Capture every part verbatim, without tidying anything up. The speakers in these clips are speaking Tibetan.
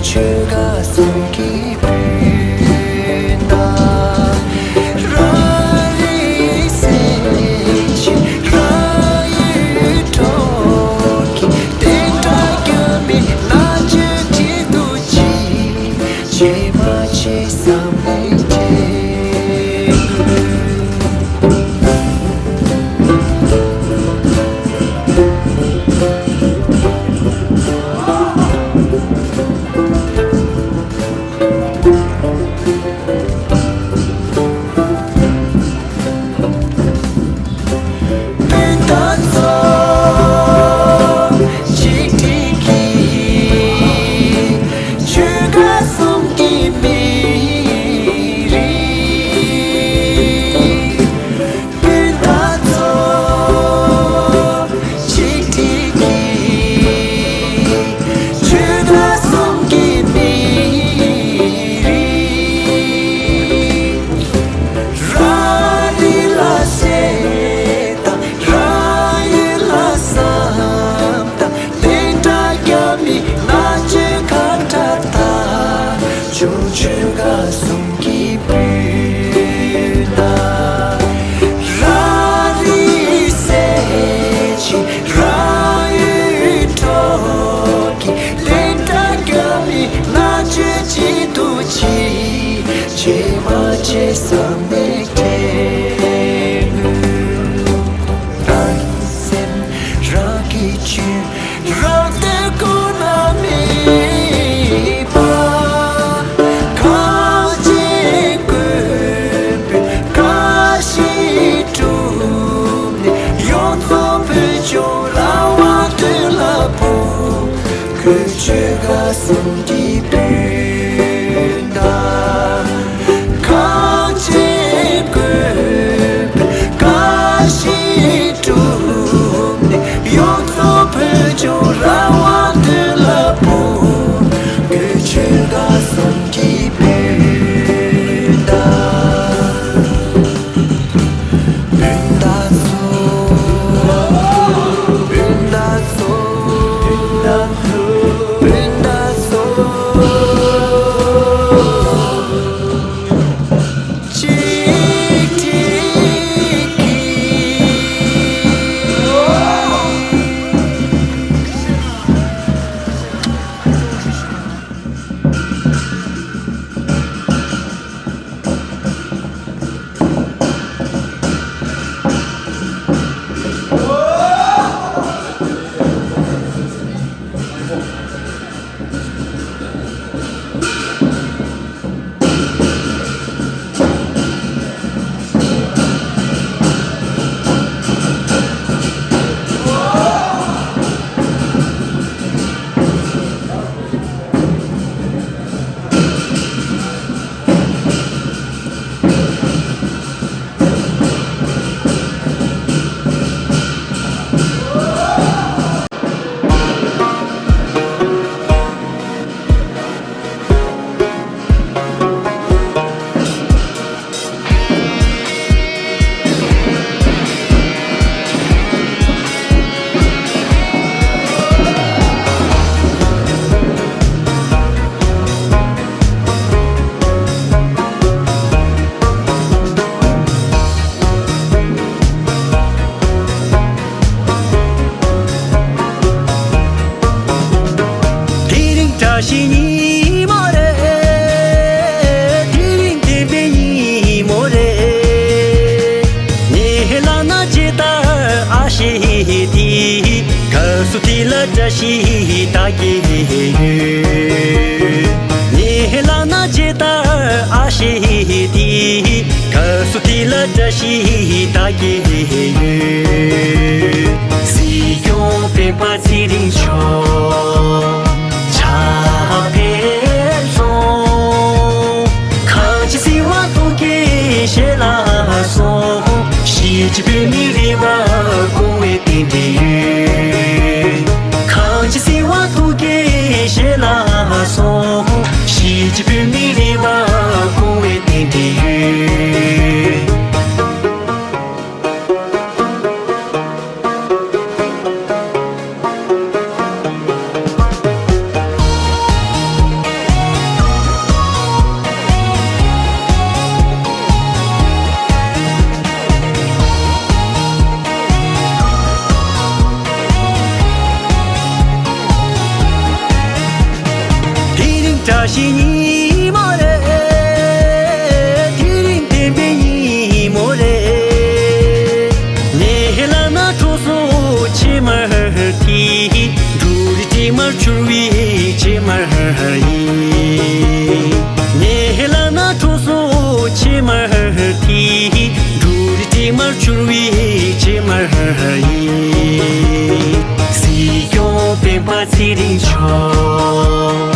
ཆོས་དགའ་གསུམ་གྱི་སྤུན་ཟླ། རང་རེའི་སེམས་ཀྱི་རང་ཡུལ་གྲོགས་ཀྱི་བདེན་མཐའ་རྒྱ་མི་ན་ཆོས་ཀྱི་འདུ་བྱེད། བྱེད་མ་བྱེད་བསམ་མེད་དྲན། སྤུན་ཟླ་ཚོ་གཅིག་སྒྲིལ་གྱིས་ཆོལ་ཁ་གསུམ་གྱི་མི་རིགས། སྤུན་ཟླ་ཚོ་གཅིག་སྒྲིལ་གྱིས་ཆོལ་ཁ་གསུམ་གྱི་མི་རིགས། རང་རིགས་ལ་ཞེན་དང་རང་ཡུལ་ལ་བསམ་དང་བདེན་མཐའ་རྒྱ་མི་ན་ཆོས་ཁ་བྲལ་དང་ཆོས་ཆོལ་ཁ་གསུམ་གྱི་སྤུན་ཟླ། རང་རིགས་སེམས་ཀྱི་རང་ཡུལ་གྲོགས་ཀྱི་བདེན་མཐའ་རྒྱ་མི་ན་ཆོས་ཀྱི་འདུ་བྱེད། བྱེད་མ་བྱེད་བསམ་མེད་དྲན། རང་སེམས་རང་གིས་ཆོད། རང་དོན་ཁོ་ན་མེད་པ། གངས་ཅན་བཀོད་པའི་ཁ་བཞིན་གྲུབ་ནས། ཡོངས་རྫོགས་བོད་ལྗོངས་རང་དབང་དོན་ལ་འབུལ། གུས་ཆོས་དགའ་གསུམ་གྱི་སྤུན་ཟླ། གངས་ཅན་བཀོད་པའི་ཁ་བཞིན་གྲུབ་ནས། ཡོངས་རྫོགས་བོད་ལྗོངས་རང་དབང་དོན་ལ་འབུལ། གུས་ཆོས་དགའ་གསུམ་གྱི་སྤུན་ཟླ། སྤུན་ཟླ་ཚོ། སྤུན་ཟླ་ཚོ། སྤུན་ཟླ་ཚོ། གཅིག་སྒྲིལ་གྱིས། དེ་རིང་བཀྲ་ཤིས་ཉིན་མོ་རེད། དེ་རིང་བདེན་པའི་ཉིན་མོ་རེད། ངའི་ལག་ན་ཇི་ལྟར་ཨ་ཤེ་དེ། སྐབས་སུ་དེ་ལ་བཀྲ་ཤིས་ད་གེ་ཡོད། ངའི་ལག་ན་ཇི་ལྟར་ཨ་ཤེ་དེ། སྐབས་སུ་དེ་ལ་བཀྲ་ཤིས་ད་གེ་ཡོད། སྲིད་སྐྱོང་སྤེན་པ་ཚེ་རིང་མཆོག་ཕྱག་ཕེབས་སོང་། གངས་ཅན་སྲིད་དབང་ཐུགས་ཀྱི་ཞལ་ལ་སོང་། གཞིས་བྱེས་བོད་མི་རིགས་པ་སྐུ་ངལ་རྟེན་འབྲེལ་ཡོད། གངས་ཅན་སྲིད་དབང་ཐུགས་ཀྱི་ཞལ་ལ་སོང་། གཞིས་བྱེས་བོད་མི་རིགས་པ་སྐུ་ངལ་རྟེན་འབྲེལ་ཡོད། བཀྲ་ཤིས་ཉིན་མོ་རེད། དེ་རིང་བདེན་པའི་ཉིན་མོ་རེད། ངའི་ལམ་ན་གྲོགས་སུ་ཕྱེ་མར་དེ། འབྲུ་རིགས་དྲི་མར་གྱུར་བའི་ཕྱེ་མར་ཡིན། ངའི་ལམ་ན་གྲོགས་སུ་ཕྱེ་མར་དེ། འབྲུ་རིགས་དྲི་མར་གྱུར་བའི་ཕྱེ་མར་ཡིན། སྲིད་སྐྱོང་སྤེན་པ་ཚེ་རིང་མཆོག་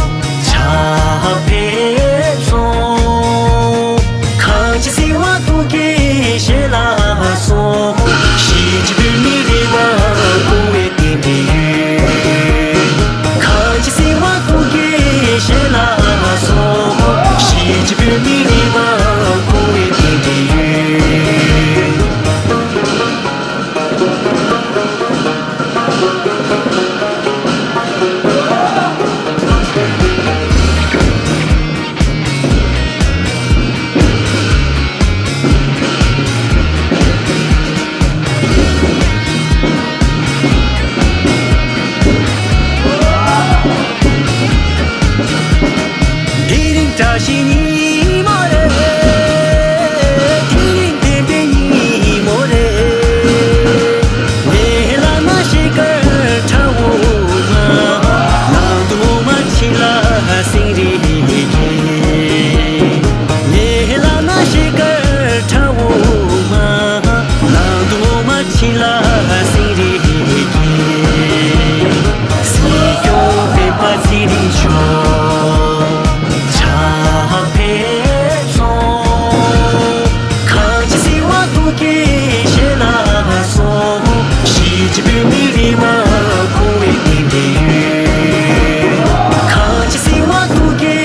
ཕྱག་ཕེབས་སོང་། གངས་ཅན་སྲིད་དབང་སྟོབས་ཀྱིས་ཞལ་ལགས་སོང་། གཞིས་བྱེས་བོད་མིའི་རེ་བ་སྐོང་བའི་རྟེན་འབྲེལ་ཡོད། གངས་ཅན་སྲིད་དབང་སྟོབས་ཀྱིས་ཞལ་ལགས་སོང་། གཞིས་བྱེས་བོད་མིའི་རེ་བ་སྐོང་བའི་རྟེན་འབྲེལ་ཡོད། དེ་རིང་བཀྲ་ཤིས་ཉིན་མོ་རེད། དེ་རིང་བདེན་པའི་ཉིན་མོ་རེད། ངའི་ལམ་ན་ཤེལ་དཀར་ཁྲ་བོ་ལྔ། ནང་དུ་ངོ་མ་ཁྱི་ལ་སེང་རེ་སྐྱེས། ངའི་ལམ་ན་ཤེལ་དཀར་ཁྲ་བོ་ལྔ། ནང་དུ་ངོ་མ་ཁྱི་ལ་སེང་རེ་སྐྱེས། སྲིད་སྐྱོང་སྤེན་པ་ཚེ་རིང་མཆོག་ཕྱག་ཕེབས་སོང་། གངས་ཅན་སྲིད་དབང་སྟོབས་ཀྱིས་ཞལ་ལགས་སོང་། གཞིས་བྱེས་བོད་མིའི་རེ་བ་སྐོང་བའི་རྟེན་འབྲེལ་ཡོད། གངས་ཅན་སྲིད་དབང་སྟོབས་ཀྱིས་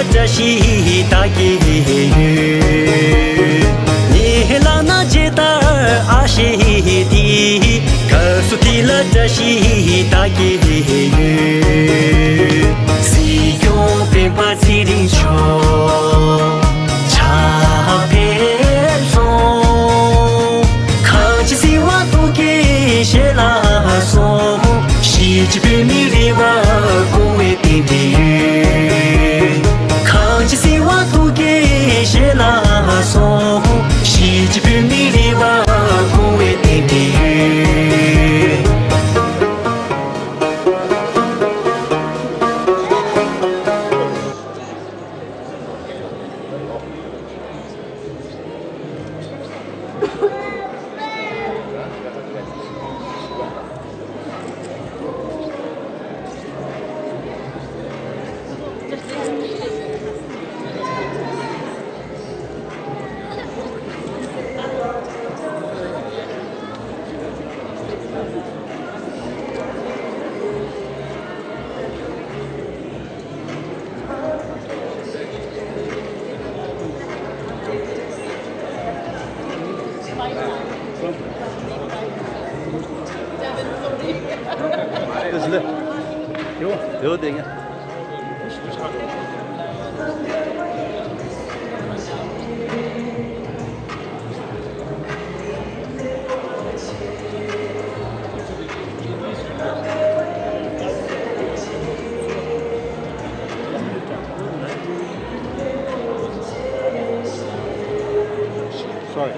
བཀྲ་ཤིས་རྟགས་བརྒྱད་ཡོད། ངའི་ལག་ན་ཇི་ལྟར་ཨ་ཤེ་དེ། སྐབས་སུ་དེ་ལ་བཀྲ་ཤིས་རྟགས་བརྒྱད་ཡོད། སྲིད་སྐྱོང་སྤེན་པ་ཚེ་རིང་མཆོག་ཕྱག་ཕེབས་སོང་། གངས་ཅན་སྲིད་དབང་སྟོབས་ཀྱི་ཞལ་ལག་སོགས། གཞིས་བྱེས་བོད་མིའི་རེ་བ་སྐོང་བའི་རྟེན་འབྲེལ་ཡོད། གངས་ཅན་སྲིད་དབང་སྟོབས་ཀྱི་ཞལ་ལག་སོགས། གཞིས་བྱེས་བོད་མིའི་རེ་བ་སྐོང་བའི་རྟེན་འབྲེལ་ཡོད། Sorry.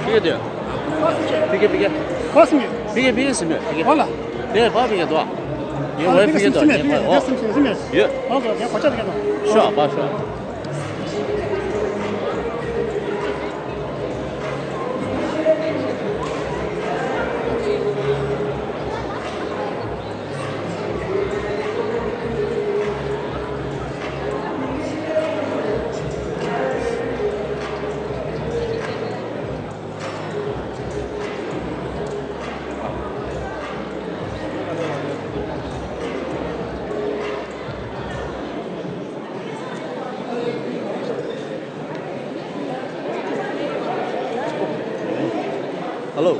ཕི་གེ་དེ། ཕི་གེ་ཕི་གེ། ཁོ་སིམ་མེ། ཕི་གེ་ཕི་གེ་སིམ་མེ་ཕི་གེ། ཧོ་ལ། དེ་བ་ཕི་གེ་དོ། ཡོ་ཨ་བའི་ཕི་གེ་དོ་སིམ་མེ་ཡེ་ཕི་གེ་ཕ་ཨོ། སིམ་སིམ་སིམ་མེ། ཡོ། ཨོ་གོ་གོ་ཅ་ཕི་གེ་དོ། ཤོ་ཨ་པ་ཤོ། Hello.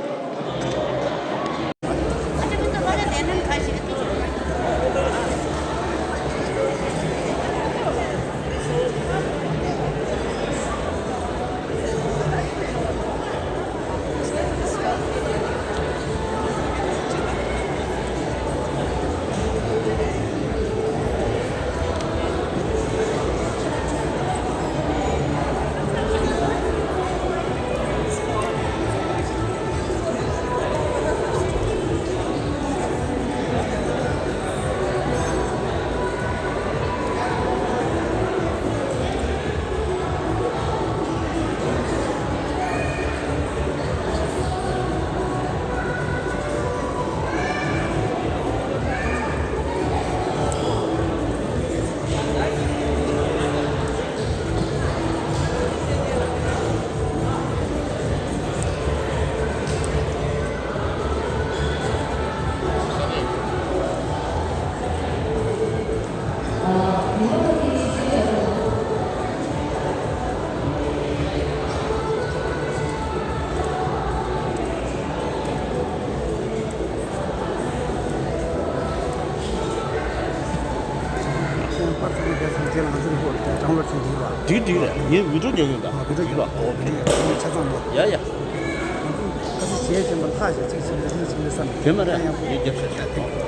འགྲིག་འགྲིག་རེད། ངས་བི་ཌིའོ་རྒྱག་གི་ཡོད་ད། འགྲིག་རེད། ཨོ་ཁེ། ཆ་ཚང་འདུག་ཡ་ཡ། ང་ཚོ་ཁ་སང་གཞས་བྱས་པ་ལྷག་བཞག་ཅིག་བྱས་ནས་རིང་བྱས་ནས་བསམ། དེ་མ་རེད། ཡང་ཡང་ངས་རྒྱབ་ཤ་ཤ་གཏོང་།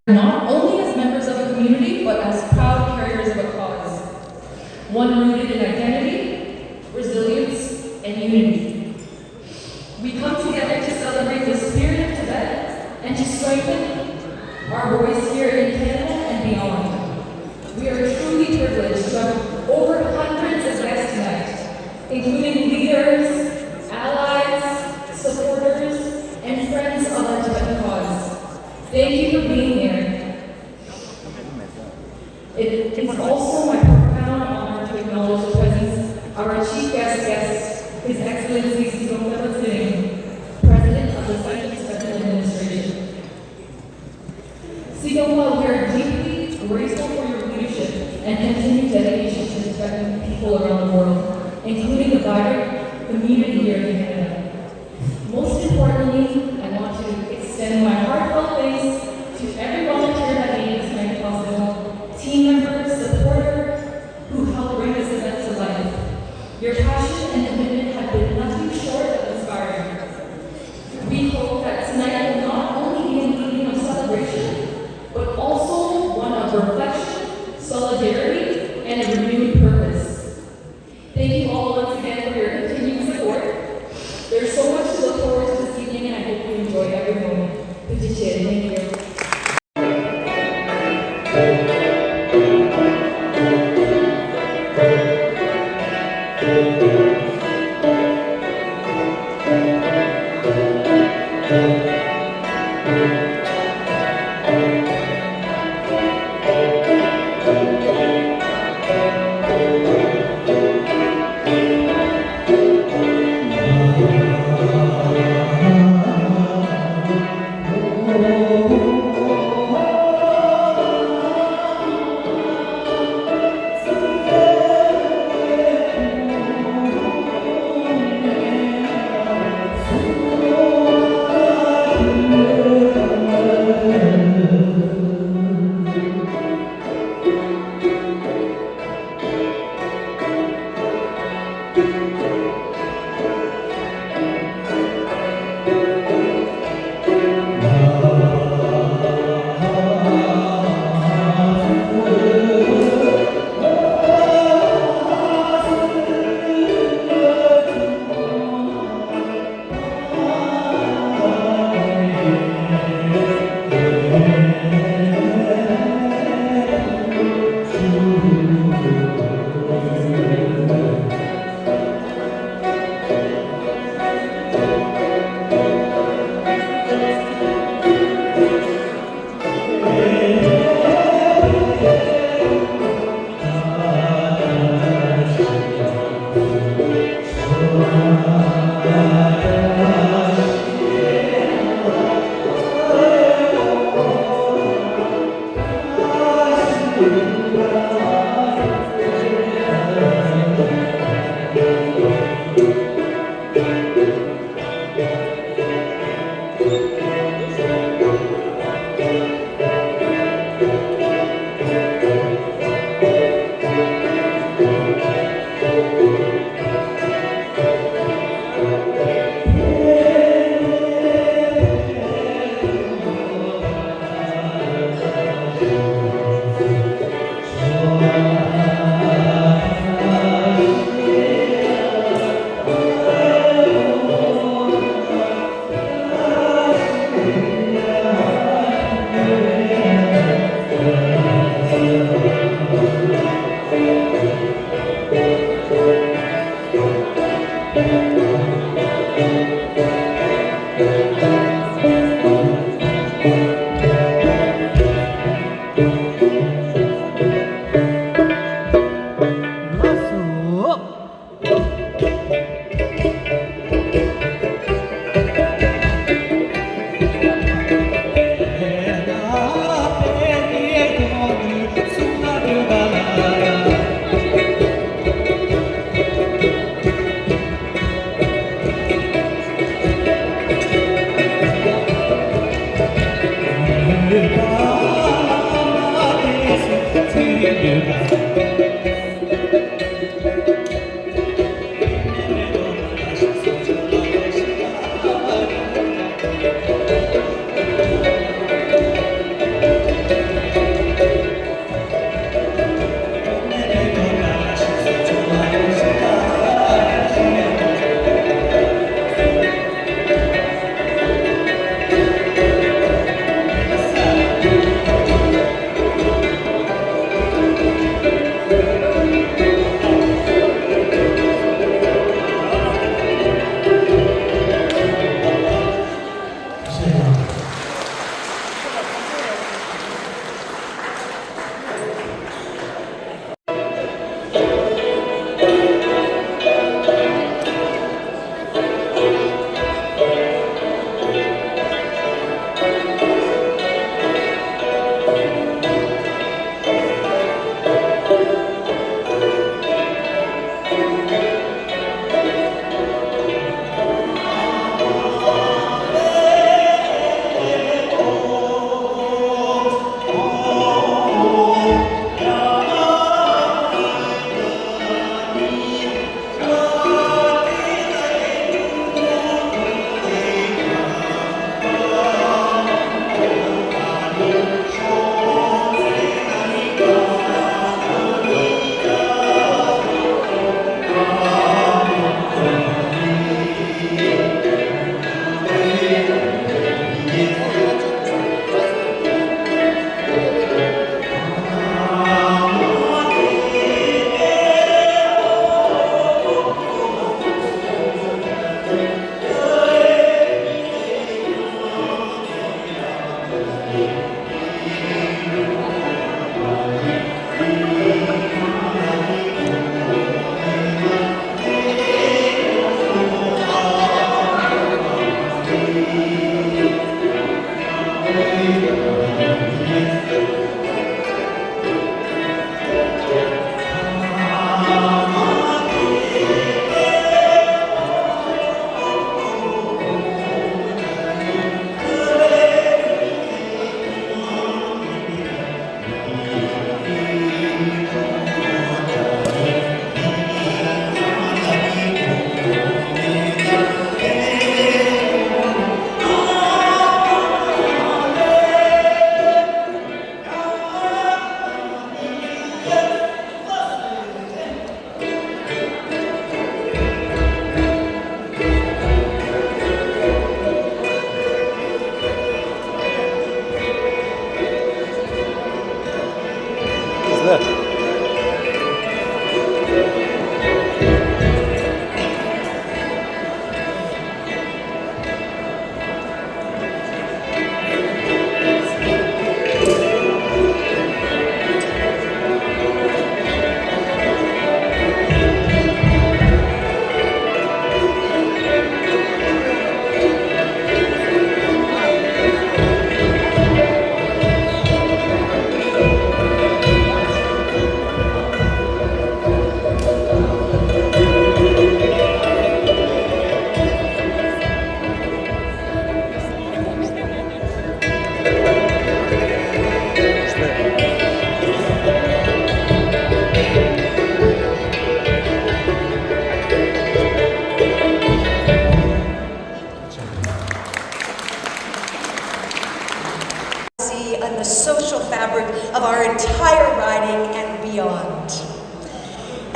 Not only as members of a community, but as proud carriers of a cause, one rooted in identity, resilience, and unity. We come together to celebrate the spirit of Tibet and to strengthen our voice here in Canada and beyond. We are truly privileged to have over hundreds of guests tonight, including leaders, allies, supporters, and friends of our Tibetan cause. Thank you for being here. It is also my profound honor to acknowledge the presence of our chief guest, guest, His Excellency Tshogpa Tshering, President of the Central Tibetan Administration. Tshogpa, we are deeply grateful for your leadership and continued dedication to the Tibetan people around the world, including the wider community here in Canada. Most importantly, I want to extend my heartfelt thanks to every volunteer that made this night possible, team member, supporter, who helped bring this event to life. Your passion and commitment have been nothing short of inspiring. We hope that tonight will not only be an evening of celebration, but also one of reflection, solidarity, and a renewed purpose. Thank you all once again for your continued support. There's so much to look forward to this evening, and I hope you enjoy every moment. Kuji Che, thank you.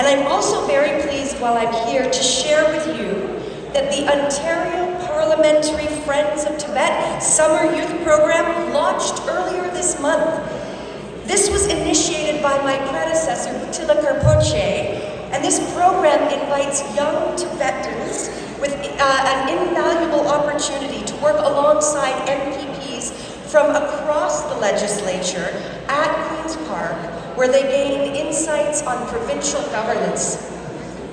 And I'm also very pleased while I'm here to share with you that the Ontario Parliamentary Friends of Tibet Summer Youth Program launched earlier this month. This was initiated by my predecessor, Butila Karpoche, and this program invites young Tibetans with uh, an invaluable opportunity to work alongside M P Ps from across the legislature at Queen's Park, where they gain insights on provincial governance.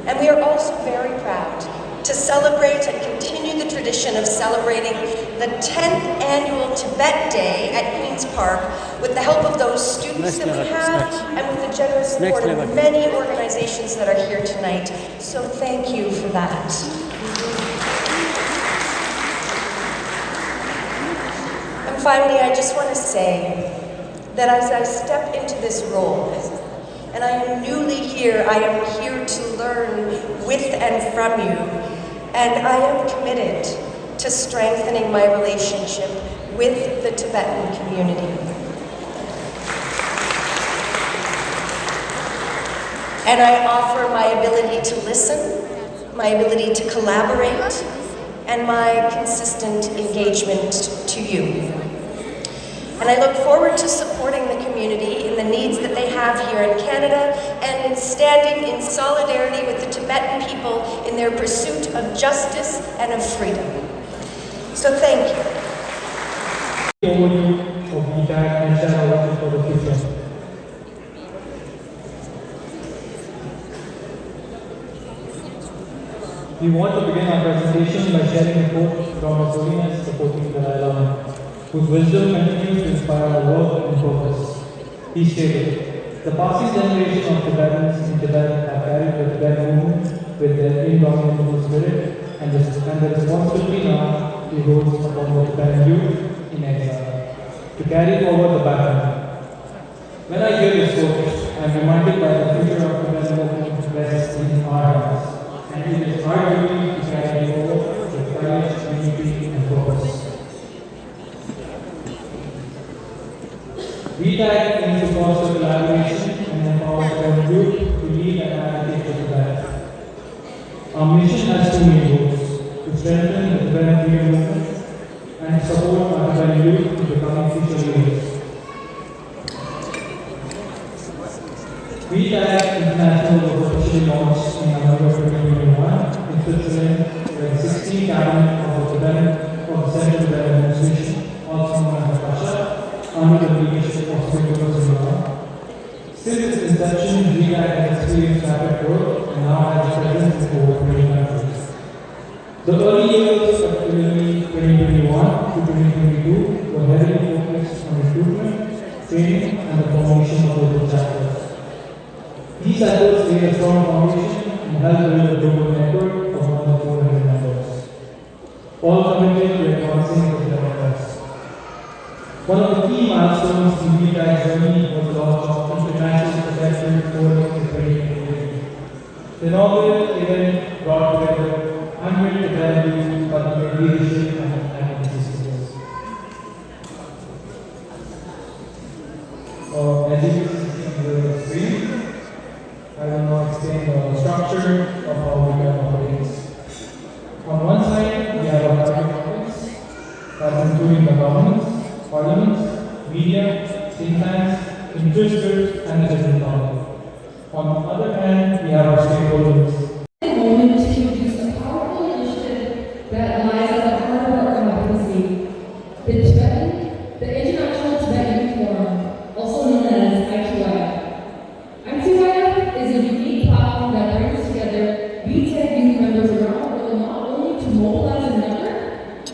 And we are also very proud to celebrate and continue the tradition of celebrating the tenth annual Tibet Day at Queen's Park with the help of those students that we have and with the generous support of many organizations that are here tonight. So thank you for that. And finally, I just want to say that as I step into this role, and I am newly here, I am here to learn with and from you, and I am committed to strengthening my relationship with the Tibetan community. And I offer my ability to listen, my ability to collaborate, and my consistent engagement to you. And I look forward to supporting the community in the needs that they have here in Canada and in standing in solidarity with the Tibetan people in their pursuit of justice and of freedom. So thank you. Overview of the entire nature of the future. We want to begin our presentation by sharing a quote from His Holiness the fourteenth Dalai Lama, whose wisdom continues to inspire our work and purpose. He stated, "The passing generation of Tibetans in Tibet have carried the Tibetan movement with their indomitable spirit, and the, and the responsibility now revolves upon the Tibetan youth in exile to carry forward the baton." When I hear this quote, I am reminded that the future of Tibetan movement rests in our hands, and it is our duty to carry it forward with courage, unity, and purpose. We tag aims to foster collaboration and empower Tibetan youth to lead and advocate for Tibet. Our mission has two main goals: to strengthen the Tibetan freedom movement and support our Tibetan youth in becoming future leaders. We tag International was officially launched in November twenty twenty-one in Switzerland, where the sixteen cabinet of the Tibetan, of the Central Tibetan Administration, also known as the CACHA, under the leadership of Sri Guru Singha. Since its inception, we tag has experienced rapid growth and now has a presence in over twenty countries. The early years, particularly twenty twenty-one to twenty twenty-two, were heavily focused on recruitment, training, and the formation of local chapters. These efforts laid a strong foundation and helped build a global network of more than four hundred members, all committed to advancing the Tibetan cause. One of the key milestones in the entire journey was the launch of International Tibetan Forum in twenty twenty-three. The inaugural event brought together hundred Tibetan youth under the leadership and advocacy. Uh, as you can see on the screen, I will now explain the structure of how we can operate. On one side, we have our target audience, that's including the governments, parliaments, media, think tanks, interest groups, and the general public. On the other hand, we have our stakeholders. Moment to introduce a powerful initiative that lies at the heart of our advocacy, the Tibetan, the International Tibetan Youth Forum, also known as I T Y F. I T Y F is a unique platform that brings together B T E youth members around the world not only to mobilize in number,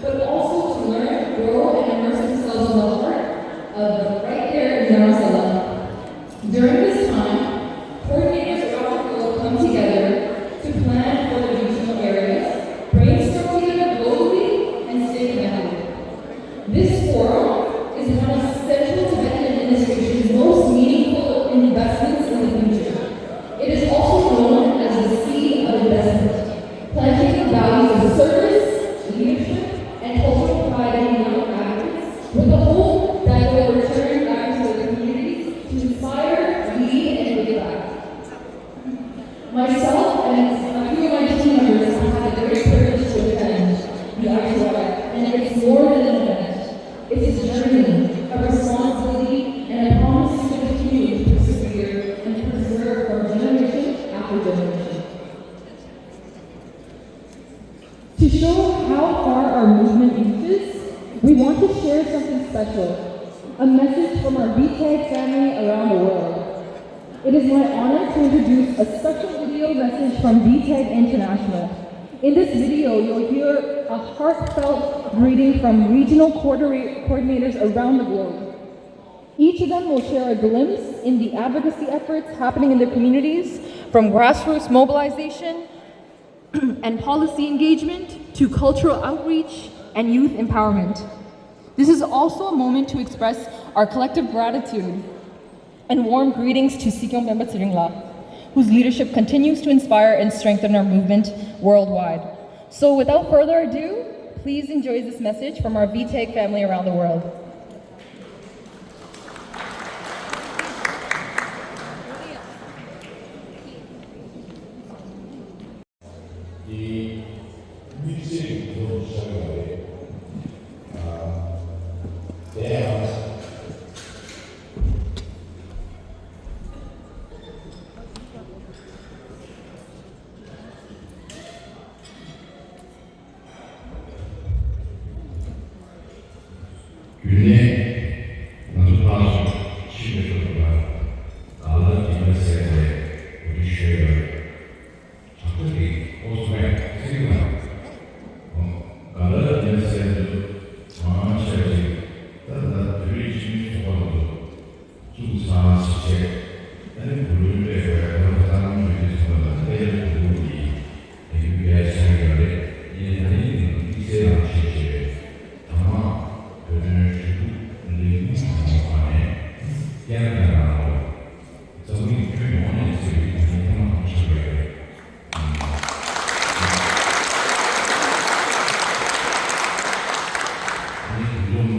but also to learn, grow, and immerse themselves in the heart of right there in Dharamsala. During this time, coordinators around the world come together to plan for the regional areas, brainstorm together globally, and stay connected. This forum is one of Central Tibetan Administration's most meaningful investments in the future. It is also known as the Seed of Investment, planting the values of service, leadership, and cultural pride in young advocates with the hope that they will return back to their communities to inspire, lead, and give back. To show how far our movement reaches, we want to share something special, a message from our V TAG family around the world. It is my honor to introduce a special video message from V TAG International. In this video, you'll hear a heartfelt greeting from regional coordinate- coordinators around the globe. Each of them will share a glimpse in the advocacy efforts happening in their communities, from grassroots mobilization and policy engagement to cultural outreach and youth empowerment. This is also a moment to express our collective gratitude and warm greetings to Sikyong Bemba Tsiringla, whose leadership continues to inspire and strengthen our movement worldwide. So without further ado, please enjoy this message from our V TAG family around the world. འདི་དམིགས་བསལ་གྱི་ཐོག་ནས་བཞག་ཡོད་རེད། ཨ། དེ་ཡང་རྒྱུན་ལས་ང་ཚོ་ཕར་ཕྱིན་པའི་སྐབས་ལ་ག་ལ་དེ་འདྲ་ཟེར་བའི་གོ་སྒྲིག་ཞུས་ཡོད་རེད། དྲག་ཆ་གི་ཨོ་སི་ཊྲེ་ལི་ཡ་སྲིད་ཁང་ག་ལ་དེ་འདྲ་ཟེར་འདུག་མང་ཆེ་བ་ཅིག་ད་ད་བོད་རིགས་སྤྱི་མཐུན་ཚོགས་པ་ལ་འདུག་བཙུགས་ཚར་ཟེར་བྱས། ཨ་ནི་གོ་ལོན་སྤྲད་པའི་ཁོ་རང་གཙང་མ་ཆོས་ལྡན་ཚོགས་པ་དང་ཏེ་ལོ་གྲུ་གུ་གིས་ལས་འགུལ་སྤེལ་ཚར་ཡོད་རེད། ཡིན་ནའི་ད་ནི་དམིགས་བསལ་ལངས་བྱས་བྱས་པའི་དང་མ་བོད་དོན་ཞུ་གཏུག་ལས་འགུལ་ཚང་མ་ཁག་ནས་སྐད་ན་ནང་ལོ་འཛམ་བུ་གླིང་ཁྱོན་ཡོངས་ནས་ཟེར་བའི་ད་ནི་ཐེངས་མ་དང་པོ་ཆགས་ཡོད་རེད། ཨ་ནི་འདུ་འཛོམས་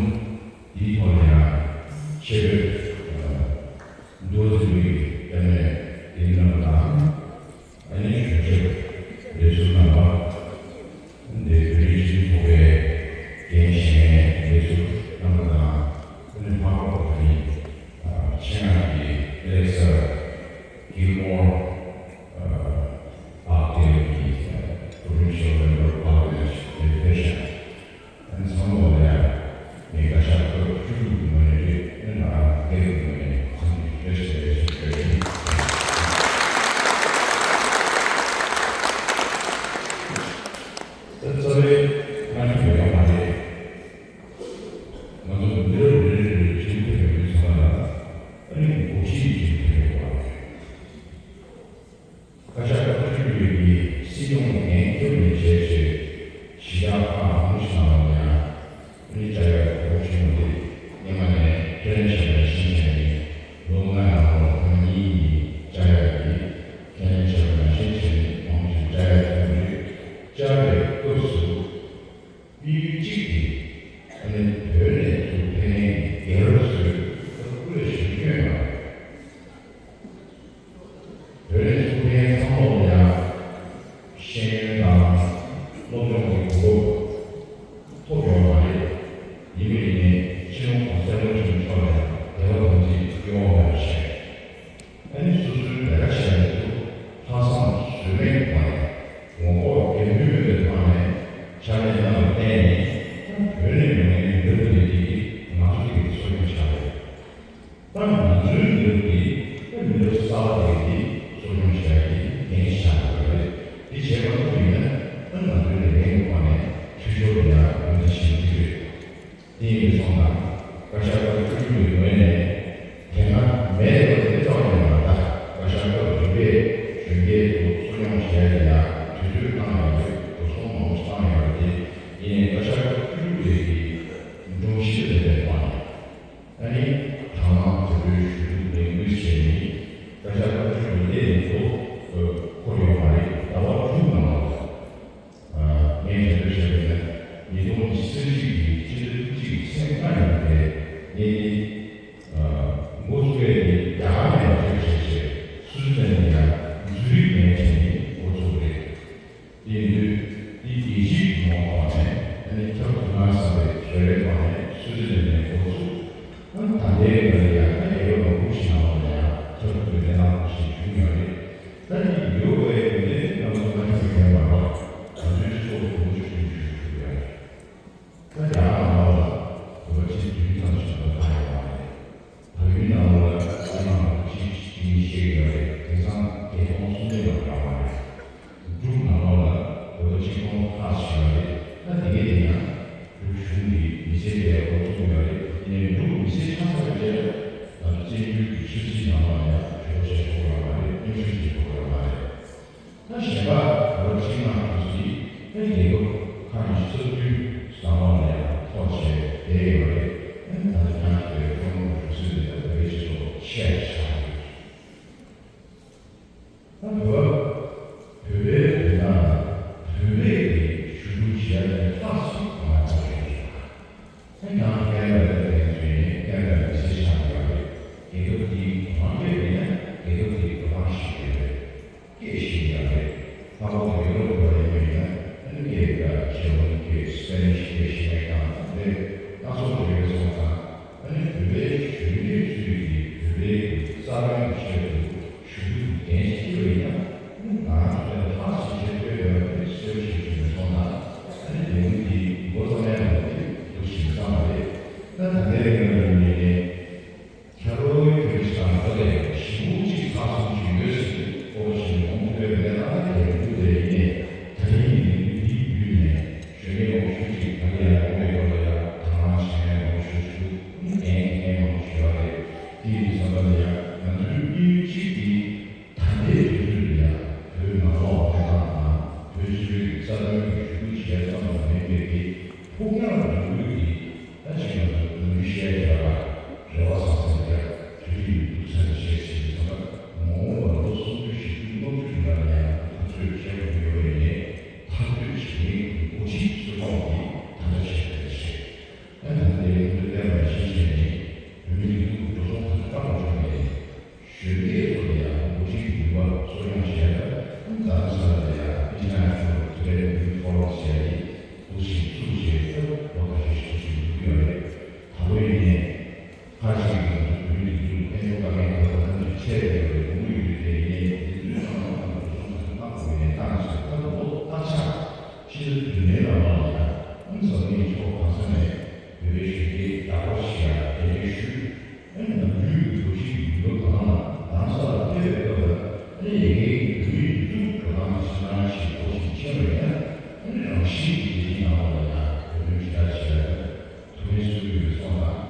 འདིའི་ཐོག་ལ་ཡང་ཆེད་ཕེབས་འདུ་འཛོམས་ཀྱི་བཀའ་མོལ་འདི་གནང་བ་དང་། ཨ་ནི་གཞུང་ཞབས་ལས་ཟུར་རྣམ་པ། འདི་བོད་རིགས་སྤྱི་མཐུན་ཚོགས་པའི་འགན་བཞེས་མཁན་ལས་ཟུར་རྣམ་པ་དང་། ཨ་ནི་ལྷག་པར་དུ་ཨ་ནི་ཆེད་མངགས་ཀྱི་ཨ་ལེག་སར་གྷིལ་མོར་ཨ་པཱག་ཌེལ་གྱི་Provincial Member of Parliament ལ་ཕེབས་ཤིང་། ཨ་ནི་ཚང་མ་ལ་ཡང་ངས་བཀའ་ཤག་སྐབས་བཅུ་དྲུག་གི་ངོས་ནས་རེད། ཨ་ནི་ང་རང་སྒེར་གྱི་ངོས་ནས་འཚམས་འདྲི་བཀྲ་ཤིས་བདེ་ལེགས་ཞུ་རྒྱུ་ཡིན། ད་རྩ་བའི་ང་ཚོ་ཡོད་མ་རེད། ང་ཚོ་མི་རབས་རེ་རེ་རེ་ཁྲིམས་ཐེག་པའི་མི་ཚང་མ་ལ་ཨ་ནི་འགོ་ཁྲིད་ཀྱི་ཁྲིམས་ཐེག་པའི་དབང་རེད། བཀའ་ཤག་སྐབས་བཅུ་དྲུག་པའི་སྲིད་སྐྱོང་གི་འགན་འཁྱེར་ནས་བྱས་རྗེས་གཞི་བཞག་ཁག་མང་པོ་ཞིག་གནང་བ་ཡང་ཨ་ནི་བཅའ་ཡག་གི་གོ་ཆེན་མོ་དེ་སྔོན་མ་ནས་ཁས་ལེན་བྱས་པ་ནང་བཞིན་བྱས་ནས་ལོ་ལྔ་ནང་ལོགས་ཁོང་གཉིས་ཀྱིས་བཅའ་ཡག་གི་ཁས་ལེན་བྱས་པ་ནང་བཞིན་བྱས་ནས་མང་པོ་ཞིག་བཅའ་ཡག་གི་གོ་སྒྲིག་བཅའ་བའི་སྐབས་སུ། དབུས་གཅིག་གིས་ཨ་ནི་བོད་ནས་ཚུར་ཕེབས་མཁན་གྱི་རྒྱལ་རབས་ཚོའི་སྐུ་ལས་ཞུ་སྐྱོན་དང་། བོད་ནས་ཚུར་ཕེབས་མཁན་ཚང་མ་ལ་ཡང་ཤེས་ཡོན་དང་ ཤིང་ནགས་ཁྲོད་ཀྱི་ཨེ་རྒྱལ་ཁབ་ཁག་ཉི་ཤུ་རྩ་བདུན་ཟམ་པ་ནས་ཐོར་བྱས་བསྡད་ཡོད་རེད། ཨེ་ད་ལྟ་ཁྱེད་རང་ཚོའི་ཁྲོམ་ར་གྲོང་གསེབ་འདི་ལ་བོད་པའི་སྤྱི་ཚོགས་ཤས་ཆགས་ཡོད། ད་བོད་བོད་པའི་བོད་ནང་ལ་བོད་པའི་གི་ཞུ་གཏུག་བྱེད་ཡ་དེ་ལྷག་སུ་མ་ཐོགས་ཡོད་རེད། ཁྱེད་རང་ཀེ་ན་ཌ་ལ་ཕེབས་མཁན་ཚོས་ནི་ཀེ་ན་ཌ་མི་སེར་ཆགས་ཡོད་རེད། རྒྱལ་ཁབ་འདིའི་གོ་རིམ་དཔེ་མེད་ན་རྒྱལ་ཁབ་འདིའི་གོ་རིམ་ཞིག་ཡོད་རེད། སྐད་ཤེས་ཡོད་རེད། ལྷག་པར་དུ་ཡུ་རོབ་ལ་ཡིན་ན་ཨ་ནི་སྐད་ཀྱི་ཇར་མ་ནི་སྐད། སི་པེ་ནིཤ་སྐད་ཤེས་མཁན་དང་དེ་སྣ་ཚོགས་ཡོད་པ་སོང་ཙང་ཨ་ནི་བོད་པའི་གཞོན་སྐྱེས་ཚོས་ཀྱི་བོད་པའི་རྩ་དོན་གྱི་ཆེད་དུ་ཞུ་གཏུག་འགན་ཞིག་འཁྱེར་བ་ཡིན་ན། ང་རང་ཚོ་ལ་ལྷག་བསམ་ཆེ་བསྐྱོད་ཡོད་པ་དེ་གསལ་པོ་ཞིག་བྱུང་ནས་སོང་ཙང་ཨ་ནི་ལས་འགུལ་འདི་འགོ་བརྩམས་ཡ་ལ་དེ་འདུག་ཞིག་བསམ་པ་རེད། ད་ད་ལྟའི་ངོས་ནས་ཡིན་ནའི་ཁྱེད་རང་ཁྱོད་ཀྱི་ཞེ་དྲག་ད་ལྟ་ཞེ་པོ་ཅིག་ལྷག་བསམ་ཞིག་ཡོད་ཟེར་ཏེ་ཨོ་ཞེས་ངོམ་ཐུབ་པའི་མེད་ན་ད་ལྟའི་ལས་འགུལ་དེ་ཡིན་ནའི་ད་རིང་གི་ལས་འགུལ་འདིའི་བརྒྱུད་ནས་གཞོན་སྐྱེས་མང་པོ་ཞིག་ད་ལྟ་ཡང་ངོམ་པའི་སྐོར་ལ་ཡང་དང་བླངས་བྱེད་མཁན་མང་པོ་ཞིག་འདུག་ཨ་ནི་འགན་འཁྱེར་མཁན་མང་པོ་ཞིག་ཡོད་རེད། དེ་ཡིན་དུས་ཙམ་པ་ལ་ཡང་ང་ཚོའི་དམིགས་ཡུལ་གཅིག་དེ། ད་ལྟའི་དུས་ཚོད་འདི་ལ་བོད་ནང་ལོགས་གནས་སྟངས་དང་བོད་སྤྱི་པའི་རྩ་དོན་གྱི་ཞུ་གཏུག་བྱས་ཙམ་ལ་མིན་པའི་གི་ཕུགས་རྒྱང་རིང་པོའི་གི་ད་ཅིག་ང་ཚོ་ནམ་རྒྱུན་བཤད་ཀྱི་ཡོད་པ་རེ་བ་བཟང་ས་འདི་ལ་དུས་རིང་འདུག་ས་ནས་བཤད་ཟིན་ཙམ་ལ་མ་འོངས་པ་ལོ་སུམ་ཅུ་བཞི་བཅུ་ལྔ་བཅུ་གི་ནང་ལ་ཡང་ང་ཚོས་བྱེད་དགོས་ཡོད་པ་ཡིན་ནའི་ཐག་གཅོད་བྱེད་མཁན་གྱི་འགོ་ཁྲིད་ཚོ་ཁོང་གིས་ད་ལྟ་བྱེད་དགོས་རེད། ཨ་ནི་ད་ལྟའི་ཁོང་ཚོས་བསྟན་པ་ཡིད་བཞིན་བྱས་ནས་བོད་མི་སྒྲིག་འཛུགས་ཀྱི་འགྲོ་སོང་ཐག་གཅོད་བཏང་བ་བྱུང་ནས། གཞོན་སྐྱེས་ཚོ་ལ་ཡང་འགོ་ཁྲིད་ཀྱི་ནུས་པ་གསོ་སྐྱོང་བྱས་ཏེ། རྡ་རམ་ས་ལ་ལ་ཡང་International Tibet Youth Forum ཟེར་ཡ་དེ་འདུག་ཞིང་བཙུགས་བྱས་ཏེ་ལོ་ཁ་ཤས་ཤིག་འདུག་ཞིང་འདུག་ཡོད་རེད། ད་ལོ་ཡིན་ནའི་ཁ་ཅིག་གིས་ང་ཚོ་བོད་མི་སྒྲིག་འཛུགས་དཔལ་འབྱོར་དཀའ་ངལ་ཁག་ད་ལྟ་འདི་འཕྲད་ཡོད་རེད། དགོངས་ཡོད་དེ་ཡིན་ནའི་དེ་ཚོའི་ནང་ལ་ང་ཚོ་འགྲོ་སོང་ད་ལྟ་བཏང་དགོས་ཡིན་ནའི་བཏང་ཟེར། ད་ལོ་བཏང་ཆ་ཕྱི་ཟླ་བདུན་པའི་ནང་ལ་ཡང་འཛམ་གླིང་ཕྱོགས་གང་ས་ནས་བོད་པའི་གཞོན་སྐྱེས་ཡག་པོ་ཞིག་ལ་གདན་འདྲེན་ཞུས། ཨ་ནི་ནམ་རྒྱུན་གྱི་འགོ་ཁྲིད་ཀྱི་ཡུལ་ལུགས་དང་ལམ་སང་ལ་ཕེབས་པའི་སྐབས་ལ་ཨ་ནི་ཡ་གིའི་བོད་མིའི་སྒྲིག་འཛུགས་འགྲོ་སྟངས་ཀྱི་ཕྱི་ནང་ཞིག་འགོ་ཞིག་ཕྱིན་པ་ཡིན་ན། ཨ་ནི་རང་བཞིན་གྱིས་དེ་དེའི་ནང་ལ་ཡང་བོད་དོན་ཇི་ལྟར་བྱེད་ཡ་ཐུགས་ཕན་གསོས་ཀྱི་ཡོད་སོང་ཙང་།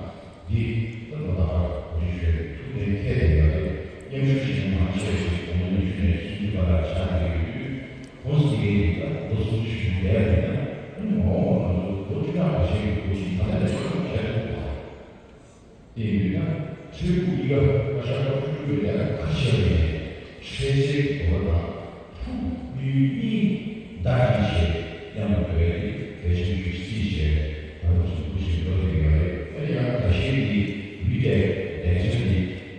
འདི་ལྟ་བུ་ལ་འགོ་ཁྲིད་ཞུས་ཐུགས་ཕན་ཐེག་དེ་ཡོད་རེད། མཉམ་ཞུགས་བྱེད་མཁན་མང་ཆེ་ཞིག་དགོང་དག་ཉི་ཤུ་ནས་སུམ་ཅུ་བར་ལ་བཞག་བསྡད་ཡོད་དུས། ཁོང་ཚོ་གིས་ད་ལོ་སུམ་ཅུ་བཞུགས་བསྡད་པ་ཡིན་ན། ཨ་ནི་མ་འོངས་པ་ང་ཚོ་ལོ་བཅུ་ཕྲག་འགའ་ཤས་ཀྱི་འགོ་ཁྲིད་ད་ལྟ་ནས་ཤོག་བྱས་ཐུབ་པ། དེ་ཡིན་དུས་ད་ཕྲུ་གུ་གཉིས་ཀ་བཀའ་ཤག་ཕྲུ་གུ་ཡོད་ཡ་ཁ་ཤས་ཡིན་ནས་འཕྲལ་སེལ་གྱི་འདོད་པ་དང་ཕྲུ་གུ་གཉིས་གཉིས་བདག་གིར་བྱས་མཉམ་དུ་འགྲོ་ཡ་དེ་གལ་ཆེན་པོ་ཞིག་བརྩིས་བྱས་ང་ཚོ་ཚོ་འདུག་སེ་འགྲོ་ཐུབ་ཀྱི་ཡོད་རེད། ཨ་ནི་ཡང་ད་གཞན་གྱི་བི་ཊེག་སྡིངས་ཆ་འདི་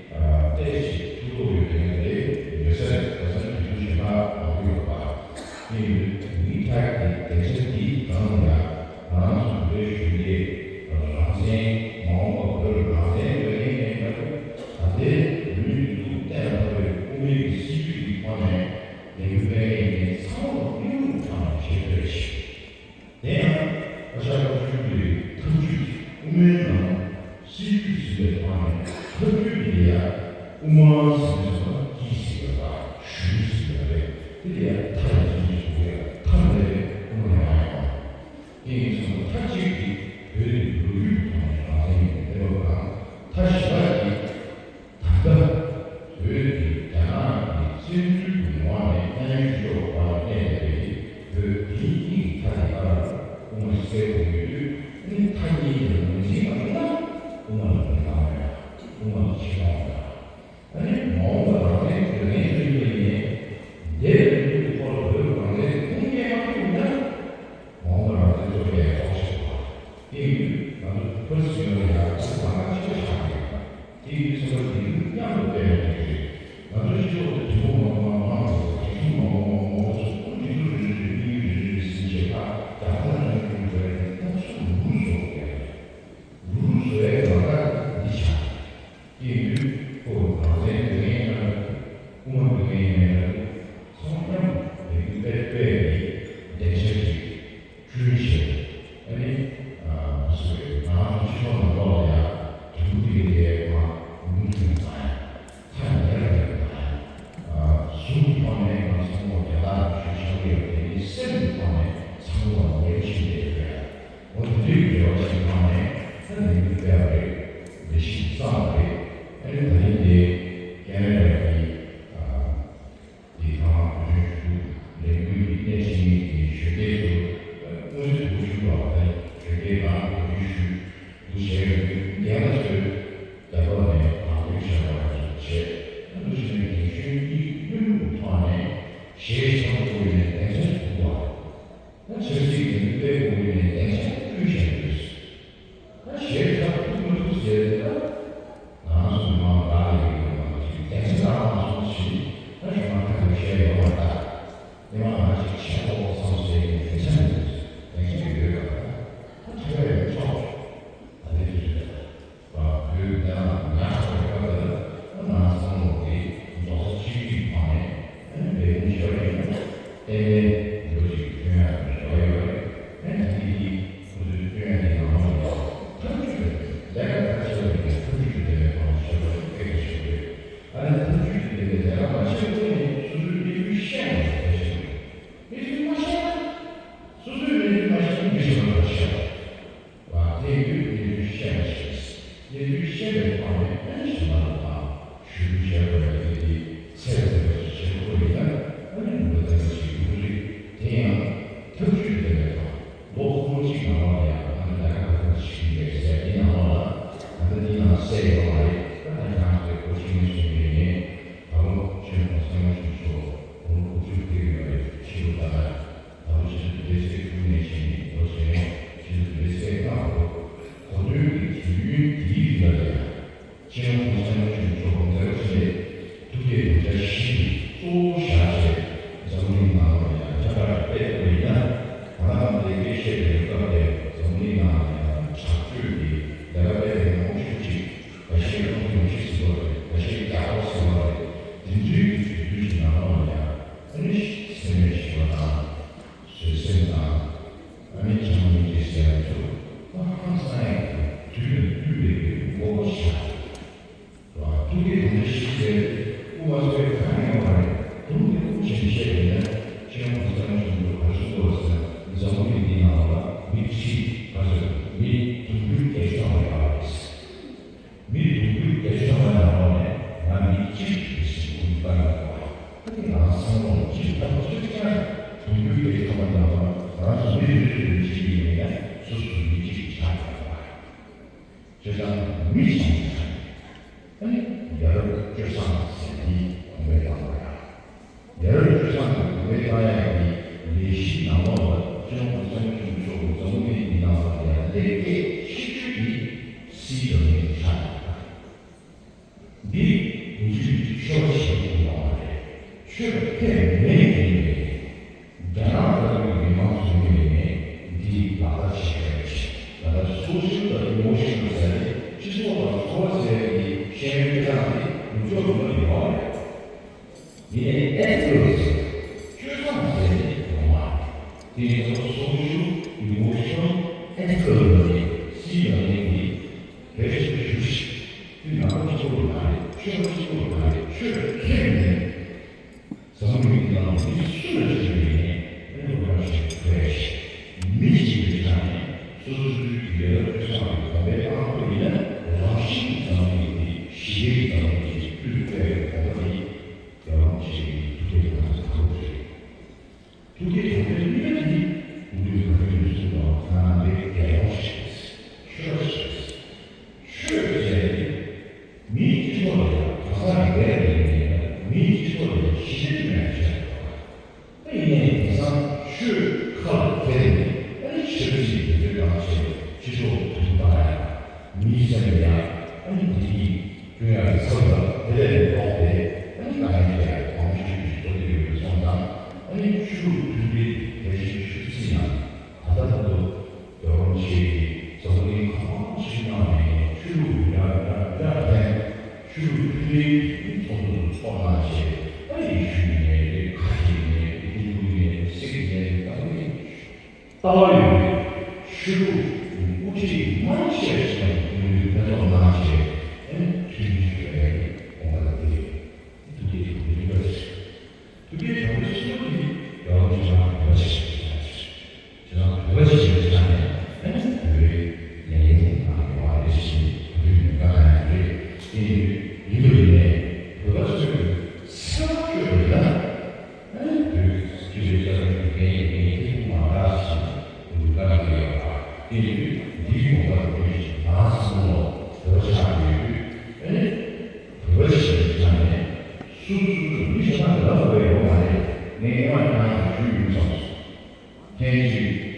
ཏོག་ཙམ་ཐུགས་སྤྲོ་ཡོད་མཁན་རེད། ཡོད་ས་རེད། ག་ས་ནས་དུས་ཚོད་གཞན་པ་མང་པོ་ཡོད་པ། དེ་ཡིན་དུས་མི་ཊེག་གི་སྡིངས་ཆ་འདིའི་སྒང་ལ་ཡང་ང་རང་ཚོ་བོད་པའི་གཞོན་སྐྱེས་རང་བཙན་མ་འོངས་པ་བོད་ལ་རང་བཙན་འདོད་མཁན་ཡིན་ན་འདྲ་པོ། ད་ལྟའི་བོད་མིའི་སྒྲིག་འཛུགས་གཏན་ལ་ཕབ་པའི་དབུ་མའི་གི་སྲིད་ཇུས་ཀྱི་ཐོག་ནས་ལས་འགུལ་སྤེལ་མཁན་ཡིན་ནའི་ཚང་མ་ལ་དམིགས་ཡུལ་ཐོག་ནས་བྱེད་ཐུབ་ཡ་ཞིག་དེ་ཡང་བཀའ་ཤག་སྐབས་བཅུ་བདུན་པའི་ཐབས་ཇུས་ཀྱི་དབུ་མའི་ནང་སྲིད་ཇུས་ཟིན་པའི་ཐོག་ནས་ཐབས་ཇུས་དེ་ལ་ཡང་དབུ་མ་ཟིན་པའི་ཐོག་ལ་སྐྱིད་ཟིན་པ་དང་གཞུང་ཟིན་པ་རེད། དེ་ལ་ཡང་མཐའ་ཡས་ཀྱི་འཇུག་ཡ་མཐའ་མེད་པའི་དབུ་མ་ཡང་ཡང་དེ་ཡིན་ཙང་མཐའ་གཅིག་གིས་བོད་ཀྱི་ལོ་རྒྱུས་ཀྱི་ཐོག་ནས་རང་བཙན་ཡིན་པའི་གནས་བབ་དང་། མཐའ་བཞི་པ་གིས་ད་ལྟ་བོད་ཀྱི་རྒྱ་ནག་གི་བཙན་འཛུལ་གྱི་ངོ་བོ་ནས་གནས་ཡུལ་ཕྱི་ཕྱོགས་བར་ལ་གནས་བསྡད་པའི་བོད་དེ་གཉིས་ཀྱི་མཐའ་དེ་ག་ལ་དབུ་མ་གསལ་པོ་ཡོད་དུས། ཨ་ནི་མཐའ་གཉིས་དེ་ལ་ངོས་འཛིན་མ་བྱུང་ན་དབུ་མ་ལ་མི་ལྟ་བ་ཡོད། དབུ་མ་ལ་ཆེ་མཐོང་ཡོད། ཨ་ནི་མ་འོངས་པ་རང་བཙན་འདོད་མཁན་ཚོ་ཡིན་པ་ཡིན་ནའི། འདས་པའི་ལོ་རྒྱུས་ཀྱི་ཐོག་ལ་བོད་རང་བཙན་ཁུངས་སྐྱེལ་མ་ཐུབ་ན། མ་འོངས་པ་རང་བཙན་རྩོད་མཁན་ཡང་ཏོག་ཙམ་འདུག་དེ་ཡིན་དུས་ང་ཚོ་ཕར་ཕྱིན་ཡོང་ཡང་ཐུགས་དམ་བཅའ་ཆེན་པོ་བཞག་ཡོད་པ། དེ་ཡིན་དུས་ཚོགས་པ་འདི་མཉམ་དུ་སྤེལ་ཡོང་གི་རེད། ང་ཚོའི་སྤྱི་ཚོགས་དེ་དུས་ཁོངས་མང་པོ་མང་པོ་མང་པོ་འདུག་སྒྲིག་འཛུགས་མང་པོ་མང་པོ་མང་པོ་ཚོ་ཁོང་སྒྲིག་འཛུགས་རེ་རེ་རེ་དམིགས་ཡུལ་རེ་རེ་རེ་ཟིན་བྱས་ཕར་རྒྱ་ཁོངས་ནང་བསྐྱོད་དགོས་རེད། ད་ཚུར་རུལ་བཟོ་དགོས་རེད། རུལ་བཟོ་ཡའི་ལམ་ཁ་འདི་ཆགས། དེ་ཡིན་དུས་ཁོ་རང་བཙན་འདོད་མཁན་ཡིན་ན་འདྲ་འདུག་དབུ་མ་འདོད་མཁན་ཡིན་ན་འདྲ་འདུག་ཚང་མ་ ཆབ་སྲིད་འགན་འཁུར་སྤེལ་དགོས་ཀྱི་མེད་གདན་ས་བསྐྱོན་བཞག་ཡོད། ད་གཞས་ཁྲབ་ཐུབ་མི་ཐུབ་ཟེར་ཏེ། ད་ང་ཚོ་མི་མང་བདག་ལ་ཡོད་པ་མ་གཏོགས་གདན་ས་བདག་མ་སོང་ཞིག་ད་ཞོགས་མ་ཁ་ཐུག་གཞས་ཡོད་མ་རེད། ད་ཉི་མ་ང་ཅིག་ཆགས་ཐོག་བསམ་ཟེར་ཡོད་གདན་ས་མི་འདུག་གདན་ས་ཡོད་པ་ད་ཁྲབ་ཡོད་ཆོག་ད་ལྟའི་དུས་ཚོད་ལ། བོད་བདེན་ལ་ཉག་ཆག་པའི་སྐབས་དེར་ང་ཚང་ལོག་གིས་རྡོག་རྩ་གཅིག་སྒྲིལ་ཐོག་ནས་འབད་འབུངས་བྱས་པ་ཡིན་ན། ཏན་ཏན་འགྲོ་ཅིག་ཐོན་ཡག་རེ་བ་ཡོད་རེད། ཨ་ནི་ད་གིན་ཁོ་ཚོའི་སྐྱོན་ཡག་དེ་ནང་ལོགས་ནས་ཐབས་ཇུས་དེ་ལས་ཀ་གལ་ཆེ་བ་ཡིན་ན་ཐབས་ཇུས་དེ་ལྡན་པའི་ཐོག་ནས་བྱེད་དགོས་སྐད་ཆ་བཤད་ཀྱི་ཡོད། ཨ་ནི་ཐབས་ཇུས་དེ་ལྡན་པའི་ལས་ཀ་མ་བྱས་སྔོན་ནས་སོ་སོའི་གནས་ཚུལ་ཤེས་དགོས་གལ་ཆེ་བ་རེད། གནས་ཚུལ་མ་ཤེས་ན། སོ་སོའི་གནས་ཚུལ་མ་ཤེས་ན་མི་གཞན་པ་ལ་བཤད་པ། ལ་དེ་ཡོད་གནས་ཚུལ་བཤད་པ་ཞིག་གནས་ཚུལ་བཤད་པའི་ཐོག་ནས་ཨ་ནི་གཞན་པ་ལ་ཞུ་རྒྱུ་བྱས་པ་ཡིན་ཏེ། ཚད་ལྡན་པ་ཞིག་བྱེད་དགོས་ཡིན་ན་ཨ་ནི་ལུང་པ་ལྡན་པ་ཞིག་དགོས་རེད། དེ་ཡང་ཐབས་ཇུས་ལྡན་པའི་ཐོག་ལོ་ཁོ་ལོ་གཅིག་ནང་ལོགས་ལ་ཡང་ཨ་ནི་ལས་ཀ་ག་འདྲ་ཞིག་ཡིན་པའི་ཟེར་དེ་ནང་ལོགས་ལ་ད་ལྟ་འདི་ནང་གསལ་ཡོད་མ་རེད། ད་ལྟ་ཡང་དེ་གོ་ཤེས་ངེས་སོང་ཡོད་ངེས། ད་ལོ་ཆེན་གོང་ས་སྐྱབས་མགོན་ཆེན་པོ་མཆོག་དགུང་ལོ་དགུ་བཅུ་ཕེབས་ཡོད་རེད། ཕྱི་ལོ་ད་ལྟ། ད་ལོ་ཕྱི་ཟླ་བདུན་པའི་ཚེས་དྲུག་ནས་བྱས་ནས་ལོ་རྗེས་ཕྱི་ཟླ་བདུན་པའི་ཚེས་ལྔ་བར་དུ་གོ་སྟོན་གྱི་དུས་ཡུན་འདིའི་རིང་ལ་ཡང་སྤྱི་ནོར་གོང་ས་སྐྱབས་མགོན་ཆེན་པོ་མཆོག་མཛད་པ་ཆེན་པོའི་ཐུགས་བསྐྱེད་དམ་བཅའ་བཞི་དེ་གཙོ་བོ་བཞག་བྱས་འཛམ་གླིང་ནང་ལ་ཡང་ཁྱབ་བསྒྲགས་སྤེལ་ཐུབ་པ་ཡིན་ན། ང་རང་ལས་ཀའི་ཆེད་དུ་སྐབས་དེར་འཛམ་གླིང་ནང་ལ་ཡང་དྲག་སྤྱོད་ཀྱི་ལས་ཀ་སྤེལ་བའི་མང་པོ་ཞིག་ཅིག་འགའ་ཤས་ཀྱིས་ཁོང་ཚོ་ཡོང་ཤིག་ཟིན་པ་རེད། འགའ་ཤས་ཀྱིས་རྒྱག་རོགས་ཟིན་པ་རེད། དེ་ཚོའི་གི་དུས་ཚོད་ཀྱི་ནང་ལོགས་ལ་ཡང་ཨ་ནི་སེམས་ནད་ཞི་བ་དང་། བཟོད་སེམས་དང་། ཨ་ནི་བྱམས་སྙིང་རྗེ་ཟེར་ཡ་ཚོ་ད་ཧང་སང་ཡ་གི་དུས་ལ་བསྟུན་པའི་གི་དགོས་པ་ཆགས་ཡོད། ཐུགས་བསྐྱེད་དམ་བཅའ་བཞི་ཟེར་དབུ་མ་ཚོས་གང་ཡང་ཡོད་མ་རེད། དུང་གི་དབུ་ཆེན་བཤད་པ་ཡིན་ན་སྤྱི་ནོར་གོང་ས་སྐྱབས་མགོན་ཆེན་པོས་ག་རེ་གསུངས་པ་ཟེར་ན། འཛམ་བུ་གླིང་འདི་ནང་ལ་མི་ཁྲི་ག་ཚོད་མི་དུང་ཕྱུར་བརྒྱད་ཅུ་ཐམ་པ་ཡོད་རེད། མི་དུང་ཕྱུར་བརྒྱད་ཅུ་ཐམ་པ་ནང་ལོགས་ནས་ང་མི་གཅིག་རེད་ཟེར་ཁོ་ཡི་པར་ཡོད་པ། ད་དེ་ང་ཚང་མ་གཅིག་ཐམ་པ་གཅིག་ཀྱང་དུང་ཕྱུར་བརྒྱད་ཅུ་ཐམ་པ་ནང་ལོགས་ང་ཚོ་མི་རེ་རེ་གཅིག་ཡིན་ན་སོ་སོ་མི་གཅིག་ཆགས་ཡོད་པ། བྱས་ཙང་མི་གཅིག་ཡིན་ན། ཨ་ནི་ཡ་རབས་སྤྱོད་བཟང་ཟེར་ནི་གོང་འཕེལ་བཏང་བ་ཡ། ཡ་རབས་སྤྱོད་བཟང་གི་གོང་འཕེལ་བཏང་ཡ་གི་ལས་གཞི་ནང་ལོགས་ལ་སྤྱི་ནོར་གོང་ས་སྐྱབས་མགོན་ཆེན་པོ་མཆོག་གིས་འཛམ་བུ་གླིང་འདི་ནང་ལ་ཡང་ལེགས་སྐྱེས་ཤིག་ཤོས་ཀྱི་སྲིད་དང་ལྡན་ཆགས་ཡོད་པ། འདི་ཉིན་རྒྱུན་གྱི་ཆོས་པ་ཞིག་ཡིན་ཡོང་བ་རེད། ཆོས་པ་ཁས་ལེན་གྱི་ཡིན་པས། རྒྱ་ནག་ལྟ་བུའི་མི་མང་ཚོའི་ངོས་ནས་འདི་ལག་བསྟར་བྱེད་དགོས་རེད། ད་ལྟ་social དང་emotional ཟེར་ནས་སྤྱི་ཚོགས་དང་འཚོ་བ་ཟེར་ཡག་གི་ཤེས་ཡོན་སྤྲད་སྟངས་དེ་ནུབ་ཕྱོགས་ལུང་པ་ཡོད་རེད། ཡིན་ནའི་ethical ཟེར་སྤྱོད་བཟང་ཟེར་ནས་ཡོང་མ་རེད། དེ་ཡིན་ཙང་social, emotional, ethical ལ་ནི་སྲིད་ལ་ནི་ནི་གལ་ཆེ་ཤོས་ཤིག་དེ་ནང་པ་གཅིག་པོ་ལ་རེད། ཆོས་པ་གཅིག་པོ་ལ་རེད། ཆོས་ཁས་ལེན། འཛམ་བུ་གླིང་འདི་ནང་མི་སུ་ལ་བྱེད་པ་ཡིན་ནའི་ཨ་ནི་ལོ་ལྟར་ཞིག་དགོས་ཡ་ཞིག་མི་གཅིག་པའི་ཆ་ནས་སོ་སོ་སོ་སོའི་ཡ་རབས་སྤྱོད་བཟང་གི་གོང་འཕེལ་བཏང་ཐུབ་ཡིན་ན་རང་བཞིན་གྱིས་འཛམ་བུ་གླིང་འདི་ཞི་བདེའི་འཛམ་བུ་གླིང་ཞིག་ཏུ་སྤེལ་བའི་གོ་སྐབས་འདི་རྒྱལ་བ་རིན་པོ་ཆེ་གི་ཐུགས་རྗེ་དང་ཐུགས་རྗེ་རེད། ཐུགས་རྗེ་དང་པོའི་གཉིས་པ་དེ་དགུང་ལོའི་ཁ་ཐུག་ནས་གསུངས་པ་ང་རང་འདིར་རྒྱལ་ཡོངས་ཤིག་ཆོས་ཤིག་ཆོས་ཟེར་ནི་མིའི་སྤྱི་ཚོགས་ལ་ཡང་གང་ཟག་གི་སྒེར་ལ་ཡིན་ནའི་མིའི་སྤྱི་ཚོགས་ལ་ཡང་ཞི་བདེ་བསྐྲུན་ཡག་ཆེད་དུ། ད་ཡིན་ནའི་དེང་སང་ཆོས་ཁ་ལ་འཁྱེར་ནས་ཨ་ནི་ཆབ་སྲིད་འགྲན་རྩོད་བཏང་བྱས་སྤྱི་ཚོགས་དུམ་བཏང་ཡག་མིའི་སེམས་ལ་ཡང་ཨ་ནི་བདེ་སྐྱིད། ཀྲུང་དབྱང་གི་ཚབ་ལ་དེ་ལས་ལྡོག་སྟེ་ཨ་ནི་དཀའ་ངལ་ཅན་མང་ཤོས་ཤིག་བཟོ་བསྡད་ཡོད་པ་སོང་ཙང་། ཨ་ནི་ཆོས་ལུགས་མཐུན་སྒྲིལ་གལ་ཆེ་ཤོས་བརྩིས་ན། ད་ལྟ་ད་དུང་རྒྱལ་བ་རིན་པོ་ཆེ་གིས་འཛམ་གླིང་གང་ཅིའི་ནང་ནས་ཆོས་ལུགས་མི་འདྲ་མི་འདྲ་མི་འདྲ་ལྡན་ཆོས་ལུགས་མཐུན་སྒྲིལ་གྱི་ཚོགས་འདུ་ཚོགས་གནང་བྱས། ཨ་ནི་ཡེ་ཤུ་ཡིན་ནའི་རེད། ཁ་ཆེ་ཡིན་ནའི་རེད། ཧིན་དུ་ཡིན་ནའི་རེད། སིག་ཡིན་ནའི་རེད། ད་ཨ་ནི། ལྟ་བ་ཡོད་པའི་ཆོས་ལུགས་དབུ་ཁྲིད་མང་ཆེ་ཞིག་དང་མཐུན་པའི་ལྷན་ཚོགས་གནང་བྱས་ཨ་ནི་མཐུན་སྒྲིལ་ཡོད་པའི་དགོངས་པ་དང་འདི་ཐུགས་རྗེ་དང་འདི་རིམ་པ་ཞིག་ཐུགས་རྗེ་དང་འདི་གསུམ་པོ་འདི་རྒྱལ་བ་རིན་པོ་ཆེ་རང་གི་བོད་པ་ཞིག་ཡིན་ཙང་བོད་པ་ཞིག་ཡིན་ཙང་ནས་ཨ་ནི་བོད་པའི་ལས་འགན་གནང་དགོས་པ་རེད་ཞེས་བོད་པའི་ལས་ཀ་གནང་ཡག་རེད། དེ་ཡིན་དུས་ཡིན་པ་ཡིན་ནའི་བོད་པ་ཚོས་སེམས་ཁྲལ་ཡོད་ན། ཨ་ནི་བོད་ཀྱི་སྤྱི་པའི་རྩ་དོན་གྱི་འགན་ཡིན་ངེས་ཐེ་གཏོགས་མ་འདྲ་ཞིག་འདུག་བཀའ་གནང་གི་ཡོད་པ། དེ་ཡིན་དུས་འདིའི་དགོངས་པ་རེ་ཞིག་ང་སོང་ལོ་བོད་པ་ཆགས་ཀྱི་ཡོད་དུས། ཨ་ནི་བོད་པ་ཞིག་གི་ཆ་ནས་སོ་སོ་སོ་མི་གཞན་པ་ལ་ལབ་དགོས་ཡོད་མ་རེད། ངས་སྔོན་མ་ཁྱེད་རང་ལ་ཞུས་ཡོད་བསམ་སོང་། ཐེངས་གཅིག་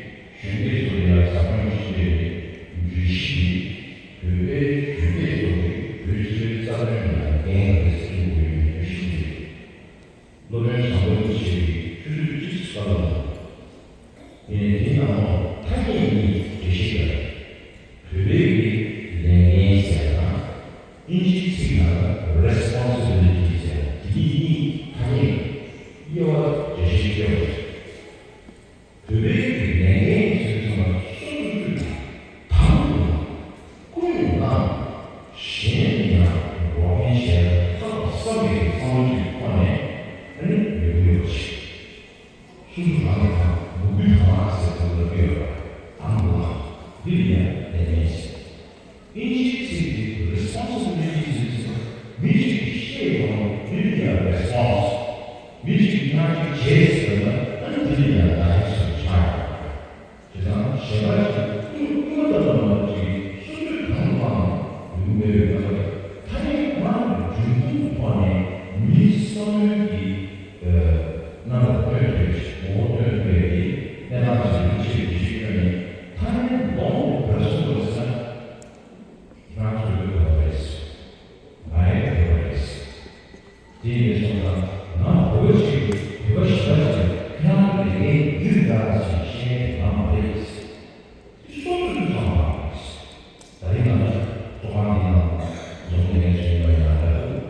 ཆུ་ཚོད་གཅིག་ཙམ་ལ། ཡིན་ནའི་དེའི་ནང་ལོགས་ཐ་སྙད་གཉིས་འགྲེལ་བཤད་བརྒྱབ། བོད་པའི་གི་ལས་འགན་ཟེར་ན། དབྱིན་ཇིའི་ཚིག་ནང་ལ་responsibility ཟེར་ན། དེ་གཉིས་གཉིས་ཐ་སྙད་དབྱེ་བ་འགྲེལ་བཤད་བརྒྱབ་པ་རེད། བོད་པའི་གི་ལས་འགན་ཟེར་དུས་ཙམ་པ་སོ་སོ་སོ་སོའི་དང་དུ་ཀུན་སློང་གཞན་ཡང་འགོག་མཁན་ཞེ་དྲག་ལྷག་པར་བསམ་པའི་བསམ་བློ་གཅིག་ཐོག་ནས་ཨ་ནི་ཡོང་གི་ཡོད་པ་ཞིག་སོ་སོ་རང་གི་དང་མོས་གུས་དང་བླངས་ཟེར་དུས་ལ་ཡོད་པ་དང་དུ་བླངས་འདི་ལ་ཡང་ལས་འགན་ཟེར། དབྱིན་ཇིའི་ཚིག་འདི་responsibility ཟེར་ཚེ་མི་གཅིག་གིས་བཤད་ཡོང་དུས་ལ་ཡང་response། མི་གཅིག་གིས་ཡང་ཅིག་བྱས་ཟེར་ན་ཨ་ནི་འདི་ལ་ཡང་direct ཟེར་ཆགས་ཡོང་། དེ་དང་གཞན་པ་ཞིག་ཀུན་ཀུན་ལ་ལྟ་བ་མ་གཏོགས་ཅིག་སོ་སོའི་གང་དུ་བླངས་ཡོང་མེད་པའི་སྐབས་ཐ་སྙད་སྔར་གྱི་འབྱུང་ཁུངས་ཐོག་ནས་མིའི་བསམ་བློའི་གི་རྣམ་པ་སྟོན་ཐུབ་པའི་ངོ་བོ་སྟོན་ཐུབ་པའི་གི་གནས་སྟངས་ཤིག་ཡིན་ཕྱིར་གྱི་ཤིག་ཐོན་ནས་ཐ་སྙད་ལོངས་ཏེ་བར་སོང་བར་ཟེར་ན་ཁྱེད་རང་ཚོས་དགོས་པ་རེད། ང་ཡང་དགོས་པ་རེད། དེ་ཡིན་སོང་ཙང་ང་བོད་པ་ཞིག་བོད་པ་གཞན་པ་ཞིག་ཁྱེད་རང་གི་ལས་འགན་འདི་འདྲ་ཞིག་ཤེས་མཁན་དེ་ང་མ་རེད། དེ་སོ་སོའི་བསམ་པ་རེད། ད་རིང་ང་ཚོ་ཚོགས་ཁང་འདི་ནང་འཛོམས་ནས་ངས་གསུངས་པ་ཡང་འདྲ་འདུག་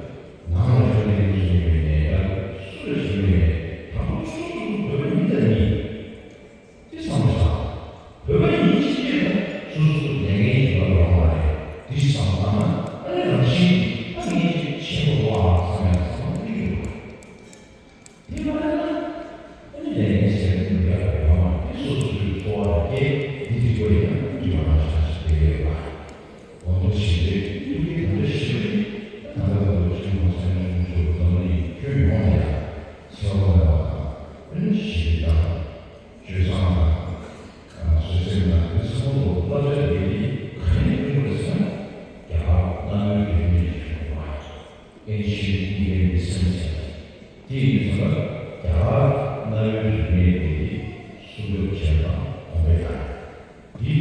ནང་ལ་ཆོས་ལྡན་གསུངས་པའི་ནས་འདྲ་འདུག་སུ་ལ་ཞུ་ཡོད་མེད་དང་པོ་སོ་སོ་བོད་པ་ཡིན་དང་མིན། དེ་བསམ་བློ་བཏང་། བོད་པ་ཡིན་ཕྱིན་ཆད་ལ་སོ་སོ་ལས་འགན་ཡིན་པ་རང་མ་རེད། དེ་བསམ་བློ་བཏང་ན་ཨ་ནི་རང་བཞིན་གྱིས་ཨ་ངས་ཅིག་བྱེད་དགོས་པ་བསམ་ཡག་བསམ་བློ་སྟེར་གྱི་འདུག་དེ་མ་རེད་ན་ཨ་ནི་ལས་འགན་ཟེར་དུས་ཡག་པོ་ཡོད་མ་རེད། དེ་སོ་སོ་སོའི་འཚོ་བ་ལ་སྐྱེལ་འདི་འགྲིག་པ་ཡིན་ན་འགྲིག་པ་རང་ཆགས་ཤིག་དེ་ཡོད་པ། འོ་ཐུགས་རྗེ་ཆེ། ཐུགས་རྗེ་གང་འདྲ་ཞིག་རེད། ད་ལྟ་བར་དུ་ཆུང་ངུ་ཚན་ཆུང་ཚོ་བསྡོམས་ནས་ཁྱོན་ཡོངས་ལ་ཡང་ཚེ་དབང་ལ་ཡང་ཨ་ནི་ཞི་བདེ་དང་། སྤྱོད་བཟང་དང་། བཟོད་བསྲན་དང་འདི་ཚང་མ་ལོ་བསླབ་བྱ་འདི་གི་ག་ནས་བསྟན་པ་རེད་ཟེར་ན། རྒྱ་གར་གནའ་བོའི་རིག་གནས་ཀྱི་བྱུང་བ། Ancient Indian wisdom ཟེར་ན། དེ་ཡིན་ཙང་རྒྱ་གར་གནའ་བོའི་རིག་གནས་འདི་གི་སྲུང་སྐྱོབ་བྱེད་པ་དང་གོང་འཕེལ་དང་། འདི་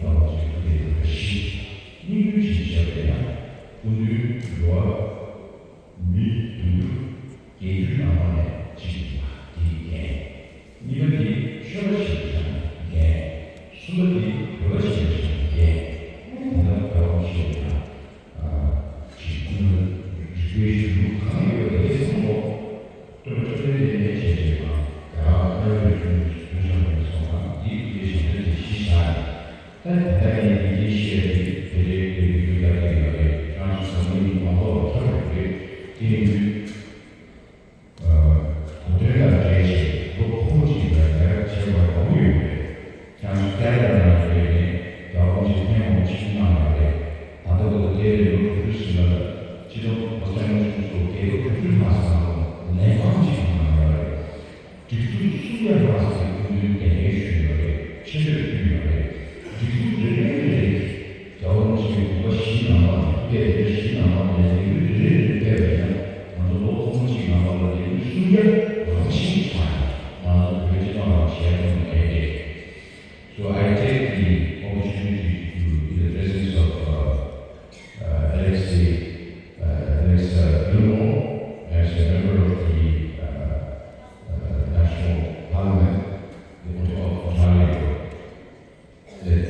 རང་གི་ཐུགས་འདི་ལ་ཞིབ་སྙིང་བསྡུས་ཤིག་བྱས་པ་ཡིན་ན་སྐུ་མདུན་འགྲོ་བ། མི་དུང་ཕྱུར་བརྒྱད་ཅུ་ནང་ལོགས་ནས་གཅིག་ཡིན་པ་དེའི་འགན། གཉིས་པ་དེ་ཆོས་པ་ཞིག་ཡིན་པའི་འགན། གསུམ་པ་དེ་བོད་པ་ཞིག་ཡིན་པའི་འགན། ཨེ་ད་ལྟ་རྒྱལ་བ་རིན་པོ་ཆེ་ཡིན་ན། ཅིག་ཀུན་ལ་རིག་པའི་གཞུང་ལུགས་གང་ཡོད་པ་དེ་ཚང་མ་སྟོན་པ་བཅོམ་ལྡན་འདས་ནས་བྱས་བྱས་པ་རྒྱ་གར་གནའ་བོའི་གཞུང་ལུགས་སུ་ཐོན་བཞག་པ་ཡིན་སོང་ཙང་འདི་དེ་ཞིག་ཏུ་དེ་གཞི་བཞག་ནས། ད་ད་ལྟ་ངས་འདི་འདྲའི་བཤད་དེ་དེ་འདྲའི་ལས་འགུལ་རྒྱག་གི་ཡོད་རེད། ཁྱེད་རང་ཚོ་འཛམ་གླིང་མང་ཚོགས་ལ་ཐོབ་ཡོད་རེད། དེ་ཡིན་དུས་གོ་དོན་དང་འབྲེལ་བྱས་ལོ་ཁོ་གཅིག་ལ་ཡར་བྱས་པ་མང་པོ་ཡོད་རེད། ཁྱེད་རང་ཚོ་ཀེ་ན་ཌ་ནང་ཡོད་ནས་རྒྱལ་བ་རིན་པོ་ཆེ་ཐེངས་མང་པོ་ཆིབས་བསྒྱུར་གནང་ཡོད་རེད། ད་ལྟ་བར་དུ་དེ་ལས་ལོ་དྲུག་ཅུ་ཟིན་པ་ལ་སྤྱི་ནོར་༸གོང་ས་༸སྐྱབས་མགོན་ཆེན་པོ་མཆོག་རྒྱལ་ལོ་དྲུག་ཅུ་ཐམ་པ་ལ་ལས་འགན་ཅིག་གནང་ཡོད་རེད། སྒྲིག་འཛུགས་སུ་ཡར་ལངས་སའི་སྐུ་མདུན་གདན་འདྲེན་ཞུས་ཡོད་རེད། ཆེ་བསྟོད་ཕུལ་ཡོད་རེད། སྒྲིག་འཛུགས་རེ་རེ་རེ་རེ་གིས་རྒྱལ་བ་རིན་པོ་ཆེའི་དགོངས་པ་བཞིའི་ནང་ལོགས་ནས་སྐད་དེ་བཞིའི་ནང་ལོགས་ནས་ལས་འགུལ་རེ་རེ་རེ་སྤེལ་བ་ཡིན་ན་ང་ཚོ་ལོ་ཐུང་ཐུང་གཅིག་ནང་ལོགས་ལ་ལས་འགུལ་སུམ་བརྒྱ་རང་བཞིན་གྱི་ཆགས་ཡོད། ང་ཚོ་བོད་སྤྱི་ཚོགས་ནང་བྱས་ཡོང་གི་རེད། So I take the opportunity to, in the presence of uh, uh, Alexei, uh, Alexa Gilmore, as a member of the uh, uh, National Parliament of Ontario, that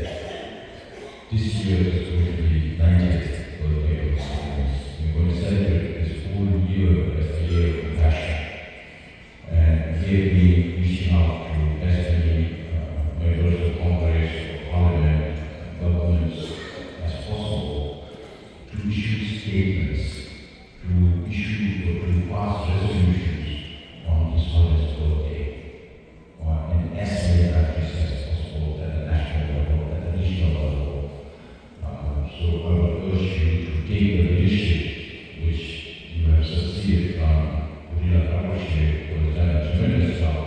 this year is going to be ninetieth birthday of His Holiness. We're going to celebrate this whole year as the year of compassion. And he has been reaching out to as many uh, members of Congress, of Parliament, governments as possible to issue statements, to issue or to pass resolutions on His Holiness birthday, or in as many countries as possible at the national level, at the regional level. Uh, so I would urge you to take the leadership which you have succeeded from Bhutila Rinpoche, who has done a tremendous job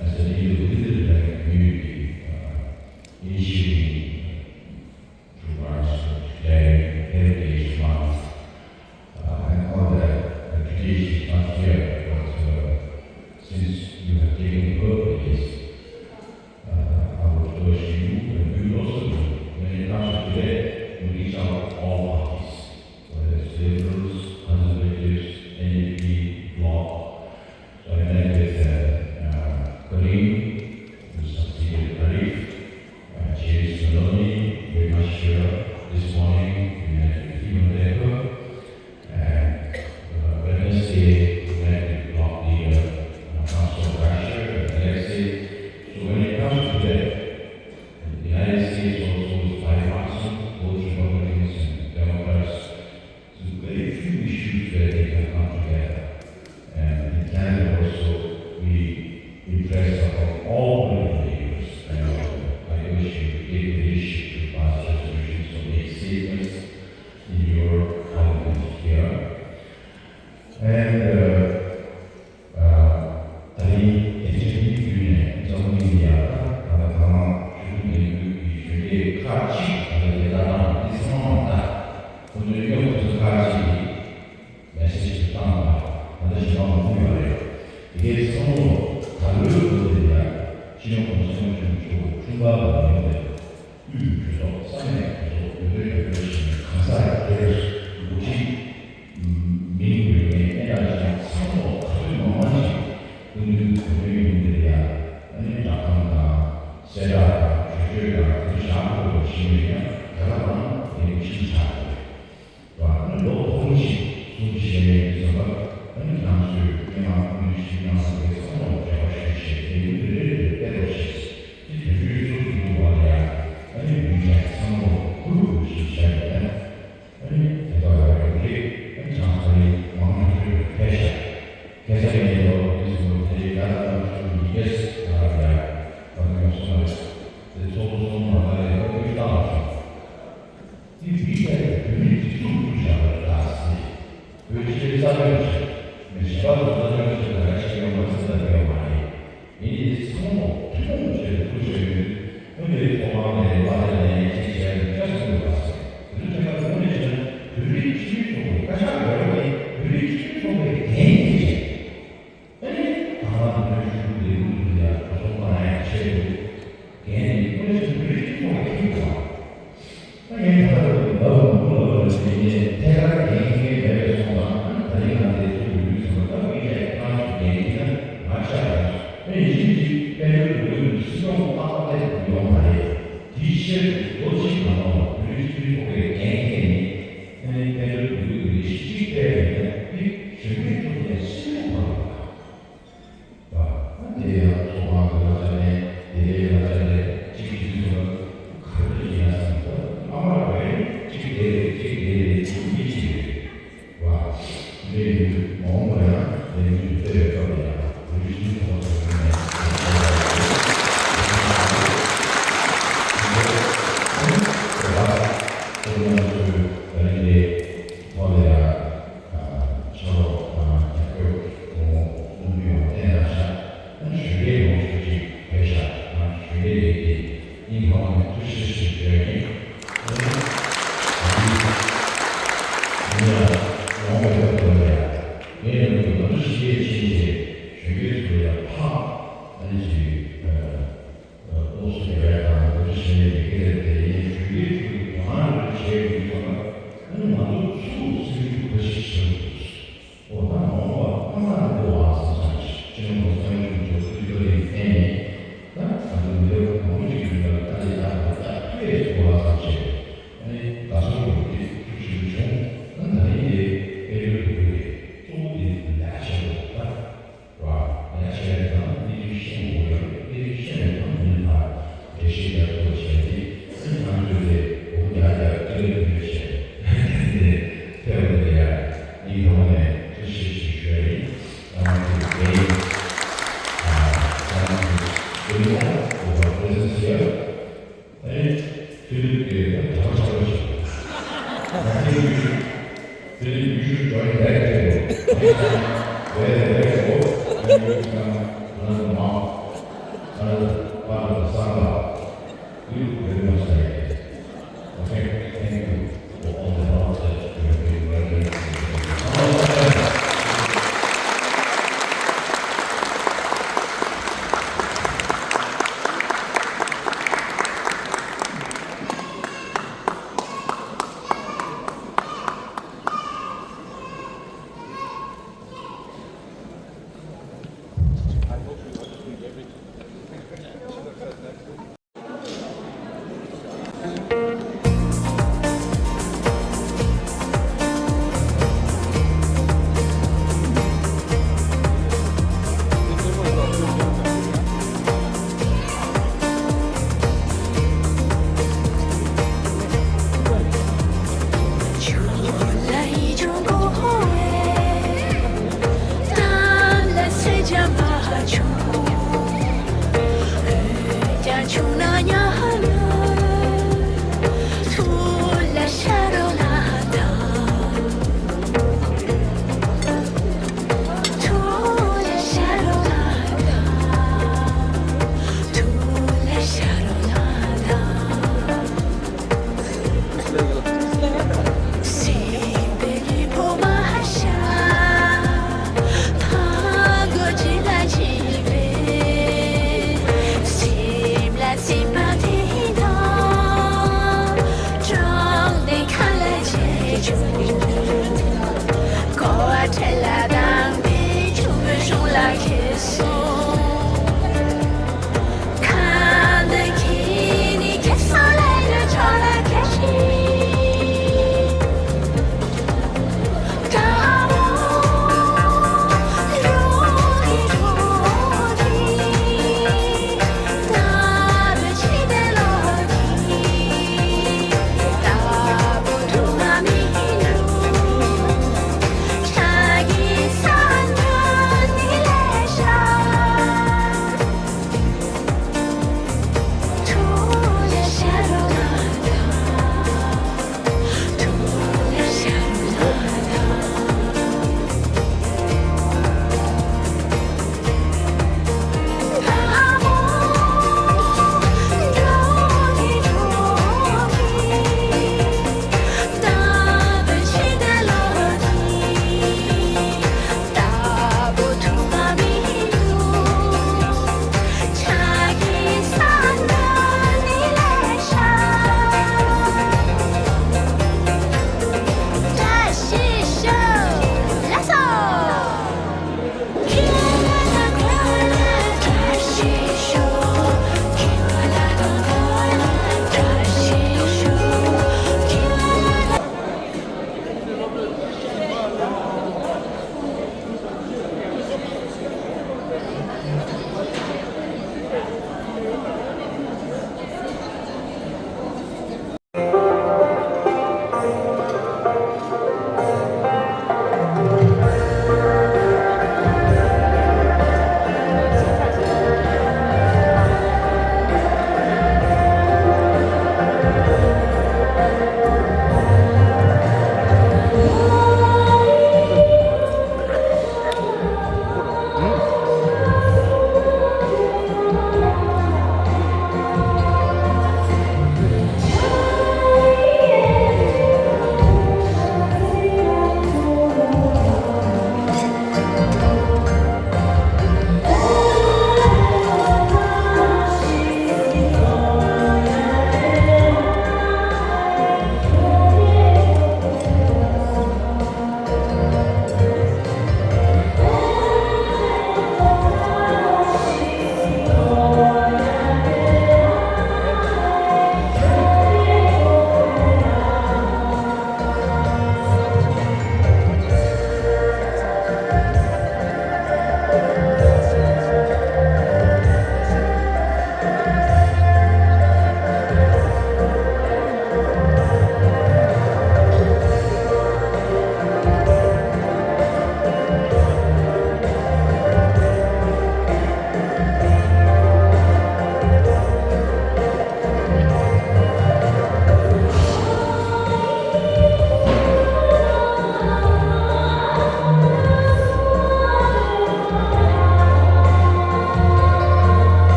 as the leader within the ཚང་མ་ལོ་ད་ལོའི་ལོ་འདི་ལ་སྤྱི་ནོར་༸གོང་ས་༸སྐྱབས་མགོན་ཆེན་པོ་མཆོག་འཁྲུངས་སྐར་ལ་ཡོང་བའི་དབུས་གྲོས་ཚོགས་ས་གནས་གྲོས་ཚོགས་འོས་བསྡུ་ཡོད་པའི་ཞིང་གང་ཟག་སྒེར་འགོ་ཁྲིད་མིང་འོས་འགན་གནས་སྟངས་ཀྱི་ཚང་མ་ཁ་ཚུད་མང་མང་ཞིག་སྐུ་མདུན་གོ་སྒྲིག་ཡོང་འདིར་ཡང་ཨ་ནི་བསྒྲགས་གཏམ་དང་གསལ་བསྒྲགས་དང་གྲོས་ཆོད་དང་དེ་བཞག་དགོས་པ་ཞིག་ཡོད་ཡང་དེ་ལ་རང་དེ་ནི་ཕྱིན་ཆགས་དགོས། ལོ་ཁོ་ཆིག་གསུམ་བཞེས་ཡོད་ཙམ་པ་ཨ་ནི་ང་ཚོས་སྐྱེས་མ་ཁོང་ནས་ཤིང་ནང་དེ་ཚང་མ་འབྲེལ་བ་ཞུས་བྱས་ལས་འགུལ་རེ་རེ་སྤེལ་རོགས་ཞེས་ཀྱི་དོན་ཚུལ་སོ་སོ་ཡོང་བ་ལ་ཡང་ཨ་ནི་མི་ཆ་ཚང་མ་ཁུར་དགོས་ཞེས་བྱས་ཡོད། ཨ་ནི་དེ་དག་ལ་ཡང་གི་ཨ་ནི་ཆང་ས་ཡི་མང་ཚོགས་ཀྱི་ཕེབས་ཤག་ཁ་ས་ཡིན་ལོ་དེ་ཚོ་དེ་ཡ་ལ་ཚོ་ཡི་གེ་སི་ལ་ཡང་བ་དུ་སོང་བ་དེ་ཚོ་སོང་མ་ལ་ཡང་ཨོ་ཡི་ཏང་ལ་སོང་། དེ་མི་ཡ་བོད་མི་སྒྲིག་འཛུགས་ཀྱི་བྱ་བ་ལ་བདག་སྲིད། བོད་སྤྱི་པའི་རྩ་དོན་ཆེད་མི་གཞན་པ་ཚོ་རྩ་དོན་ཆེད་ལ་ཡ་ཆེ་ཡོང་བ་ཚོ་ལ་ཡོད་མ་རེད། ཡིན་དེ་ཚང་མ་ཐུན་མོང་ཆེད་དུ་ཐུགས་བཞེས་ཡོད། ཁོང་ཚོའི་ཚོགས་ཁང་ནས་མ་དེ་ནས་ཅིག་བྱས་ནས་བཀྲ་ཤིས་ཡོད་པ་ཟེར། དེ་ཚོ་ཁྱད་པར་དངོས་གནས་བྱས་ན་བོད་རིགས་སྤྱི་མཐུན་ཚོགས་པའི་བཀའ་ཤག་འགྲོ་བ་ཡིན། བོད་རིགས་སྤྱི་མཐུན་ཚོགས་པའི་འགན་འཁྱེར་བྱས། ཨ་ནི་ད་ང་ཚོའི་ཤུགས་ལས་འགུལ་དེ་ལ་གྲོས་ཚོགས་བཏང་ཡག་ཆེད་དུ་འགན་འདི་དངོས་གནས་བོད་རིགས་སྤྱི་ཚོགས་ལ་འཁྱེར་དགོས་པ། ད་ངས་ད་ལྟ་ལབ་མི་འདུག་ལབ་རེད་དེ་ངས་ཐད་ཀར་འགན་འཁྱེར་མཁན་མེད་པའི་སོང་ཙང་ད་རིང་ང་འདིར་ཚུར་ཡོང་དུས་ཙམ་པ་ད་མི་ཡ་ཁྱེད་རང་ཚོས་འགན་འཁྱེར་ན་ང་ཆ་རེད། ཨ་ནི་ཡིན་གཅིག་དཔལ་འབྱོར་འགྲོ་ཡོང་དུས་སྲིད་སྐྱོང་ཏག་ཏག་ཏག་ཏག་ཡོང་མ་རེད། དེའི་ཕྱིར་ལོ་གཅིག་ནང་ལ་བོད་རིགས་སྤྱི་མཐུན་ཚོགས་པའི་འགན་འཁྱེར་ནས་ཨ་ནི་དཔལ་འབྱོར་འགྲོ་ཡོང་དུས་ལས་གཞི་གཅིག་སྤེལ་ཡོང་ན་འདི་གཞོན་སྐྱེས་ཚོ་ལས་སྲིད་སྐྱོང་འཕར་བ། དེ་ཡང་ཚོགས་ཁང་གི་ལ་ཆ་ནས་དེ་ལས་ལ་ཆ་ནས་གཅིག་གིས་ཚོ་ག་རེ་ཡིན་ན་བསམ་ཚོ་ཨ་མ་ར་བས་གཅིག་དེ་རེད་གཅིག་དེ་རེད་གཅིག་མི་གཅིག་རེད་བ། དེ་ཡིན་དུས་མ་འོངས་པ་ཡང་ལས་འགུལ་སྤེལ་བའི་སྐབས་ལ་ཡང་བོད་རིགས་སྤྱི་མཐུན་ཚོགས་པ་ཚོ་ངོས་ནས་ཚོགས་ཁང་ཚོའི་ད་རིང་དེ་ཐོག་ལ་ཡང་། ཕྱག་རོགས་དང་རྒྱབ་སྐྱོར་གང་གནང་རྒྱུ་ཡོང་བ་བསྟན་གནང་ཤག་གཞོན་སྐྱེས་ཡོངས་ཤུགས་ཅིག་བྱས་ཤག་གཞོན་སྐྱེས་ལས་ཀྱི་སྙིང་ཐག་པ་ནས་ཐུགས་རྗེ་ཆེ་ཞུ་རྒྱུ་ཡིན། ཡིན་ཡང་ཡོང་བའི་སྐབས་དེ་ལ་ཡང་ངས་ལབ་དུས་ང་ཚོ་ཕྱི་རྒྱལ་ཕྱིན་རྗེས་གཞོན་སྐྱེས་ཚོ་ལ་ཡང་ཕར་ཨ་ནི་ཅིག་སློབ་གསོ་རྒྱག་ཡ་དང་འདི་འདྲ་བྱས་ནས་ཡི་གེ་རེ་དེ་ཡིན་གཞོན་སྐྱེས་ཚོ་གི་དོ་སྣང་རེ་བྱས་ཡོད་ཙང་ཨ་ནི་ང་ཚོ་ཚུར་སེམས་ཤུགས་འཕར་ཞིག་བྱེད་དགོས། འོ་ན་མ་འོངས་པ་ཏག་ཏག་འདི་འདུག་ཨ་བསམ་སོང་། སྤྱི་ནོར་༸གོང་ས་༸སྐྱབས་མགོན་ཆེན་པོ་མཆོག་སྐུ་ཚེ་ཁྲི་ལོ་ཡི་བརྟན་ནས་ད་ང་ཚོ་མི་རབས་མང་པོ་ཅིག་གི་མདུན་ལ་ཏག་ཏག་ཏག་ཏག་ཏག་ཐུག་ཡས་སོང་ཨ་བསམ་བྱས། ཨ་ནི་ད་གཟོད་ཡོང་གི་ཐུགས་རྗེ་ཆེ་བྱུང་། ཨ་ནི་ད་རིང་འདི་དཔལ་འབྱོར་འདི་གཙོ་བོ་འདི་ལས་ཀ་བྱེད་དགོས་ད། ར། ཡ་ཆེ་བའི་ནང་དེ་ཚོ་ཤེས་དགོས་ཡོད། དེ་ཚོ་ཤེས་པའི་ནང་མི་ལ་འགྲེལ་བཤད་རྒྱག་ཐུབ་པ་བྱས་ཏེ་ཨ་ནི་ང་ཚོས་དེ་འོ་ཡ་ཡ་ཏི་རེ་ཏི་རེ་བྱས་དེ་ཕེབས་པ་དེ་ལ་ཡ་སྙིང་ཐག་པ་ནས་ཐུགས་རྗེ་ཆེ་ཞུ་ཡ་ཡིན། ང་ཚོའི་དེ་ཡིན། ཨ། ང་ཚོའི་སྐུ་ངོ་འོ་བ་པྲེ་སེན་ཊི་ཡ། ཨེ། ཕི་ལིབ་ཀྱིས་ད་གྲྭ་པ་ཆགས་པ་ཞིག Philip, you should, Philip, you should join that table. Very, very good. And you become another monk, another part of the Sangha. You look very much like it. Okay? Thank you for all the help that you have been rendering to the community.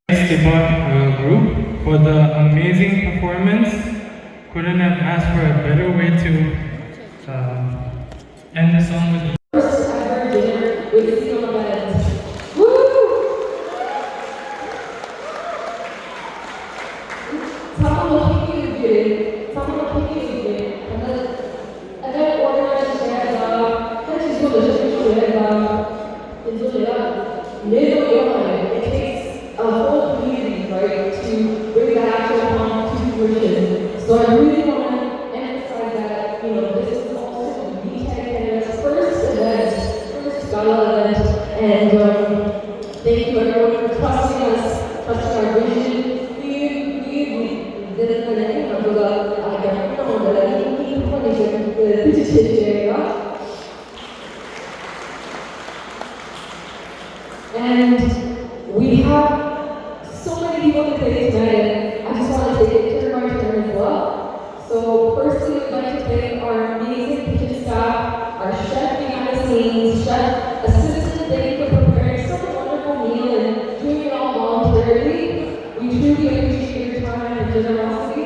Thanks, Depart uh, group, for the amazing performance. Couldn't have asked for a better way to uh, end the song with. First ever dinner with Sino Band. Woo! ཚང་མ་ལོ་ཁེངས་ཀྱི་ཡོད་ཀྱི་རེད། ཚང་མ་ལོ་ཁེངས་ཀྱི་ཡོད་ཀྱི་རེད། ད་ལྟ་ཨ་ནི་ཨོ་ག་ནའི་ཛི་བྱས་དང་། ད་སྤྱི་ཚོགས་ལ་ཞབས་ཞུ་བྱས་དང་། དེ་ཚོ་ལས་ཀ་མེད་དུ་ཡོད་མ་རེད། It takes a whole community, right, to bring that actual plan to fruition. So I really want to emphasize that, you know, this is also VTech Canada's first event, first gala event, and um, thank you everyone for trusting us, trusting our vision. We, we, we didn't let anyone do that. I got no one that I didn't need to punish it. And we have so many people to thank tonight, and I just want to take it turn by turn as well. So firstly, we'd like to thank our amazing kitchen staff, our chef behind the scenes, chef assistant, thank you for preparing such a wonderful meal and doing it all voluntarily. We truly appreciate your time and generosity.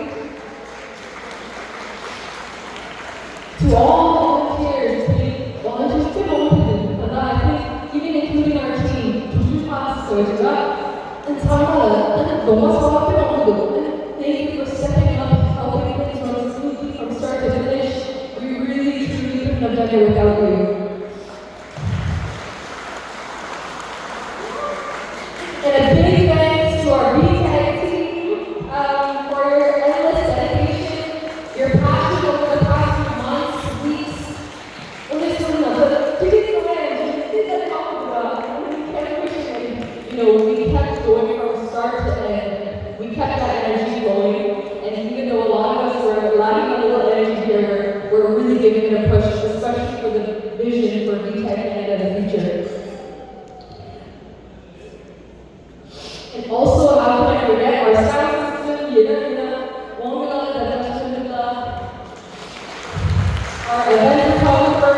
To all the volunteers, the volunteers, people who did it, and I think even including our team, to do classes, so it's not, and ཚང་མ་ལ་ད་ནི་སྒོ་མོ་ཚང་མ་དཔེ་མང་པོ་འདུག Thank you for stepping up, helping things run smoothly from start to finish. We really, truly couldn't have done it without you. And a big thanks to our VTech team um, for your endless dedication, your passion over the past few months, weeks. Only so much, but to be frank, this is how we kept pushing. You know, we kept going from start to end. We kept that energy going, and even though a lot of us were lacking a little energy here, we're, we're really giving it a push, especially for the vision for VTech Canada in the future. And also, how can I forget our sound system, Yena Yena, Wongala Dada Chandala, our event photographer,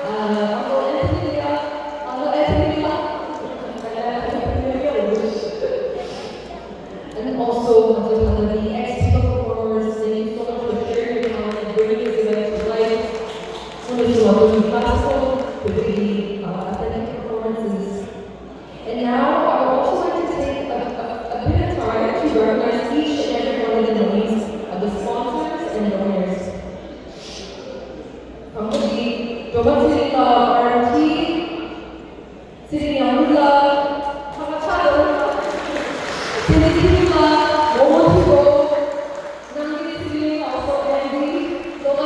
uh, Uncle Anthony, Uncle Anthony, and also Uncle Hana, the ex-people performers. Thank you so much for sharing your talent and bringing this event to life. Wonderful, wonderful classical, with the uh, authentic performances. And now I would also like to take a, a, a bit of time to recognize each and every one of the names of the sponsors and donors. Kamudi, Domatsirika R M T, Sirinyamula, Kamatado, Sirinyamula, Momotugo, Nangiri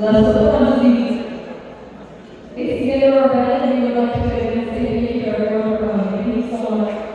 Let's welcome the ladies. It's together our band, we would like to again say thank you to everyone for coming. Thank you so much.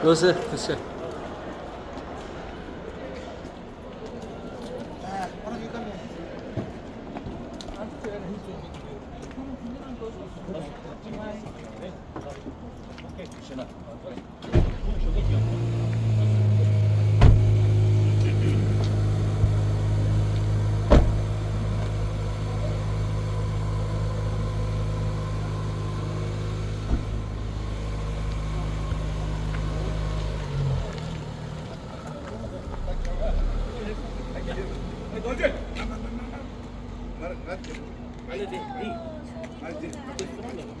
ཡོད་ཟེར་ཐུགས་རྗེ་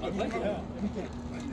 ཆེ།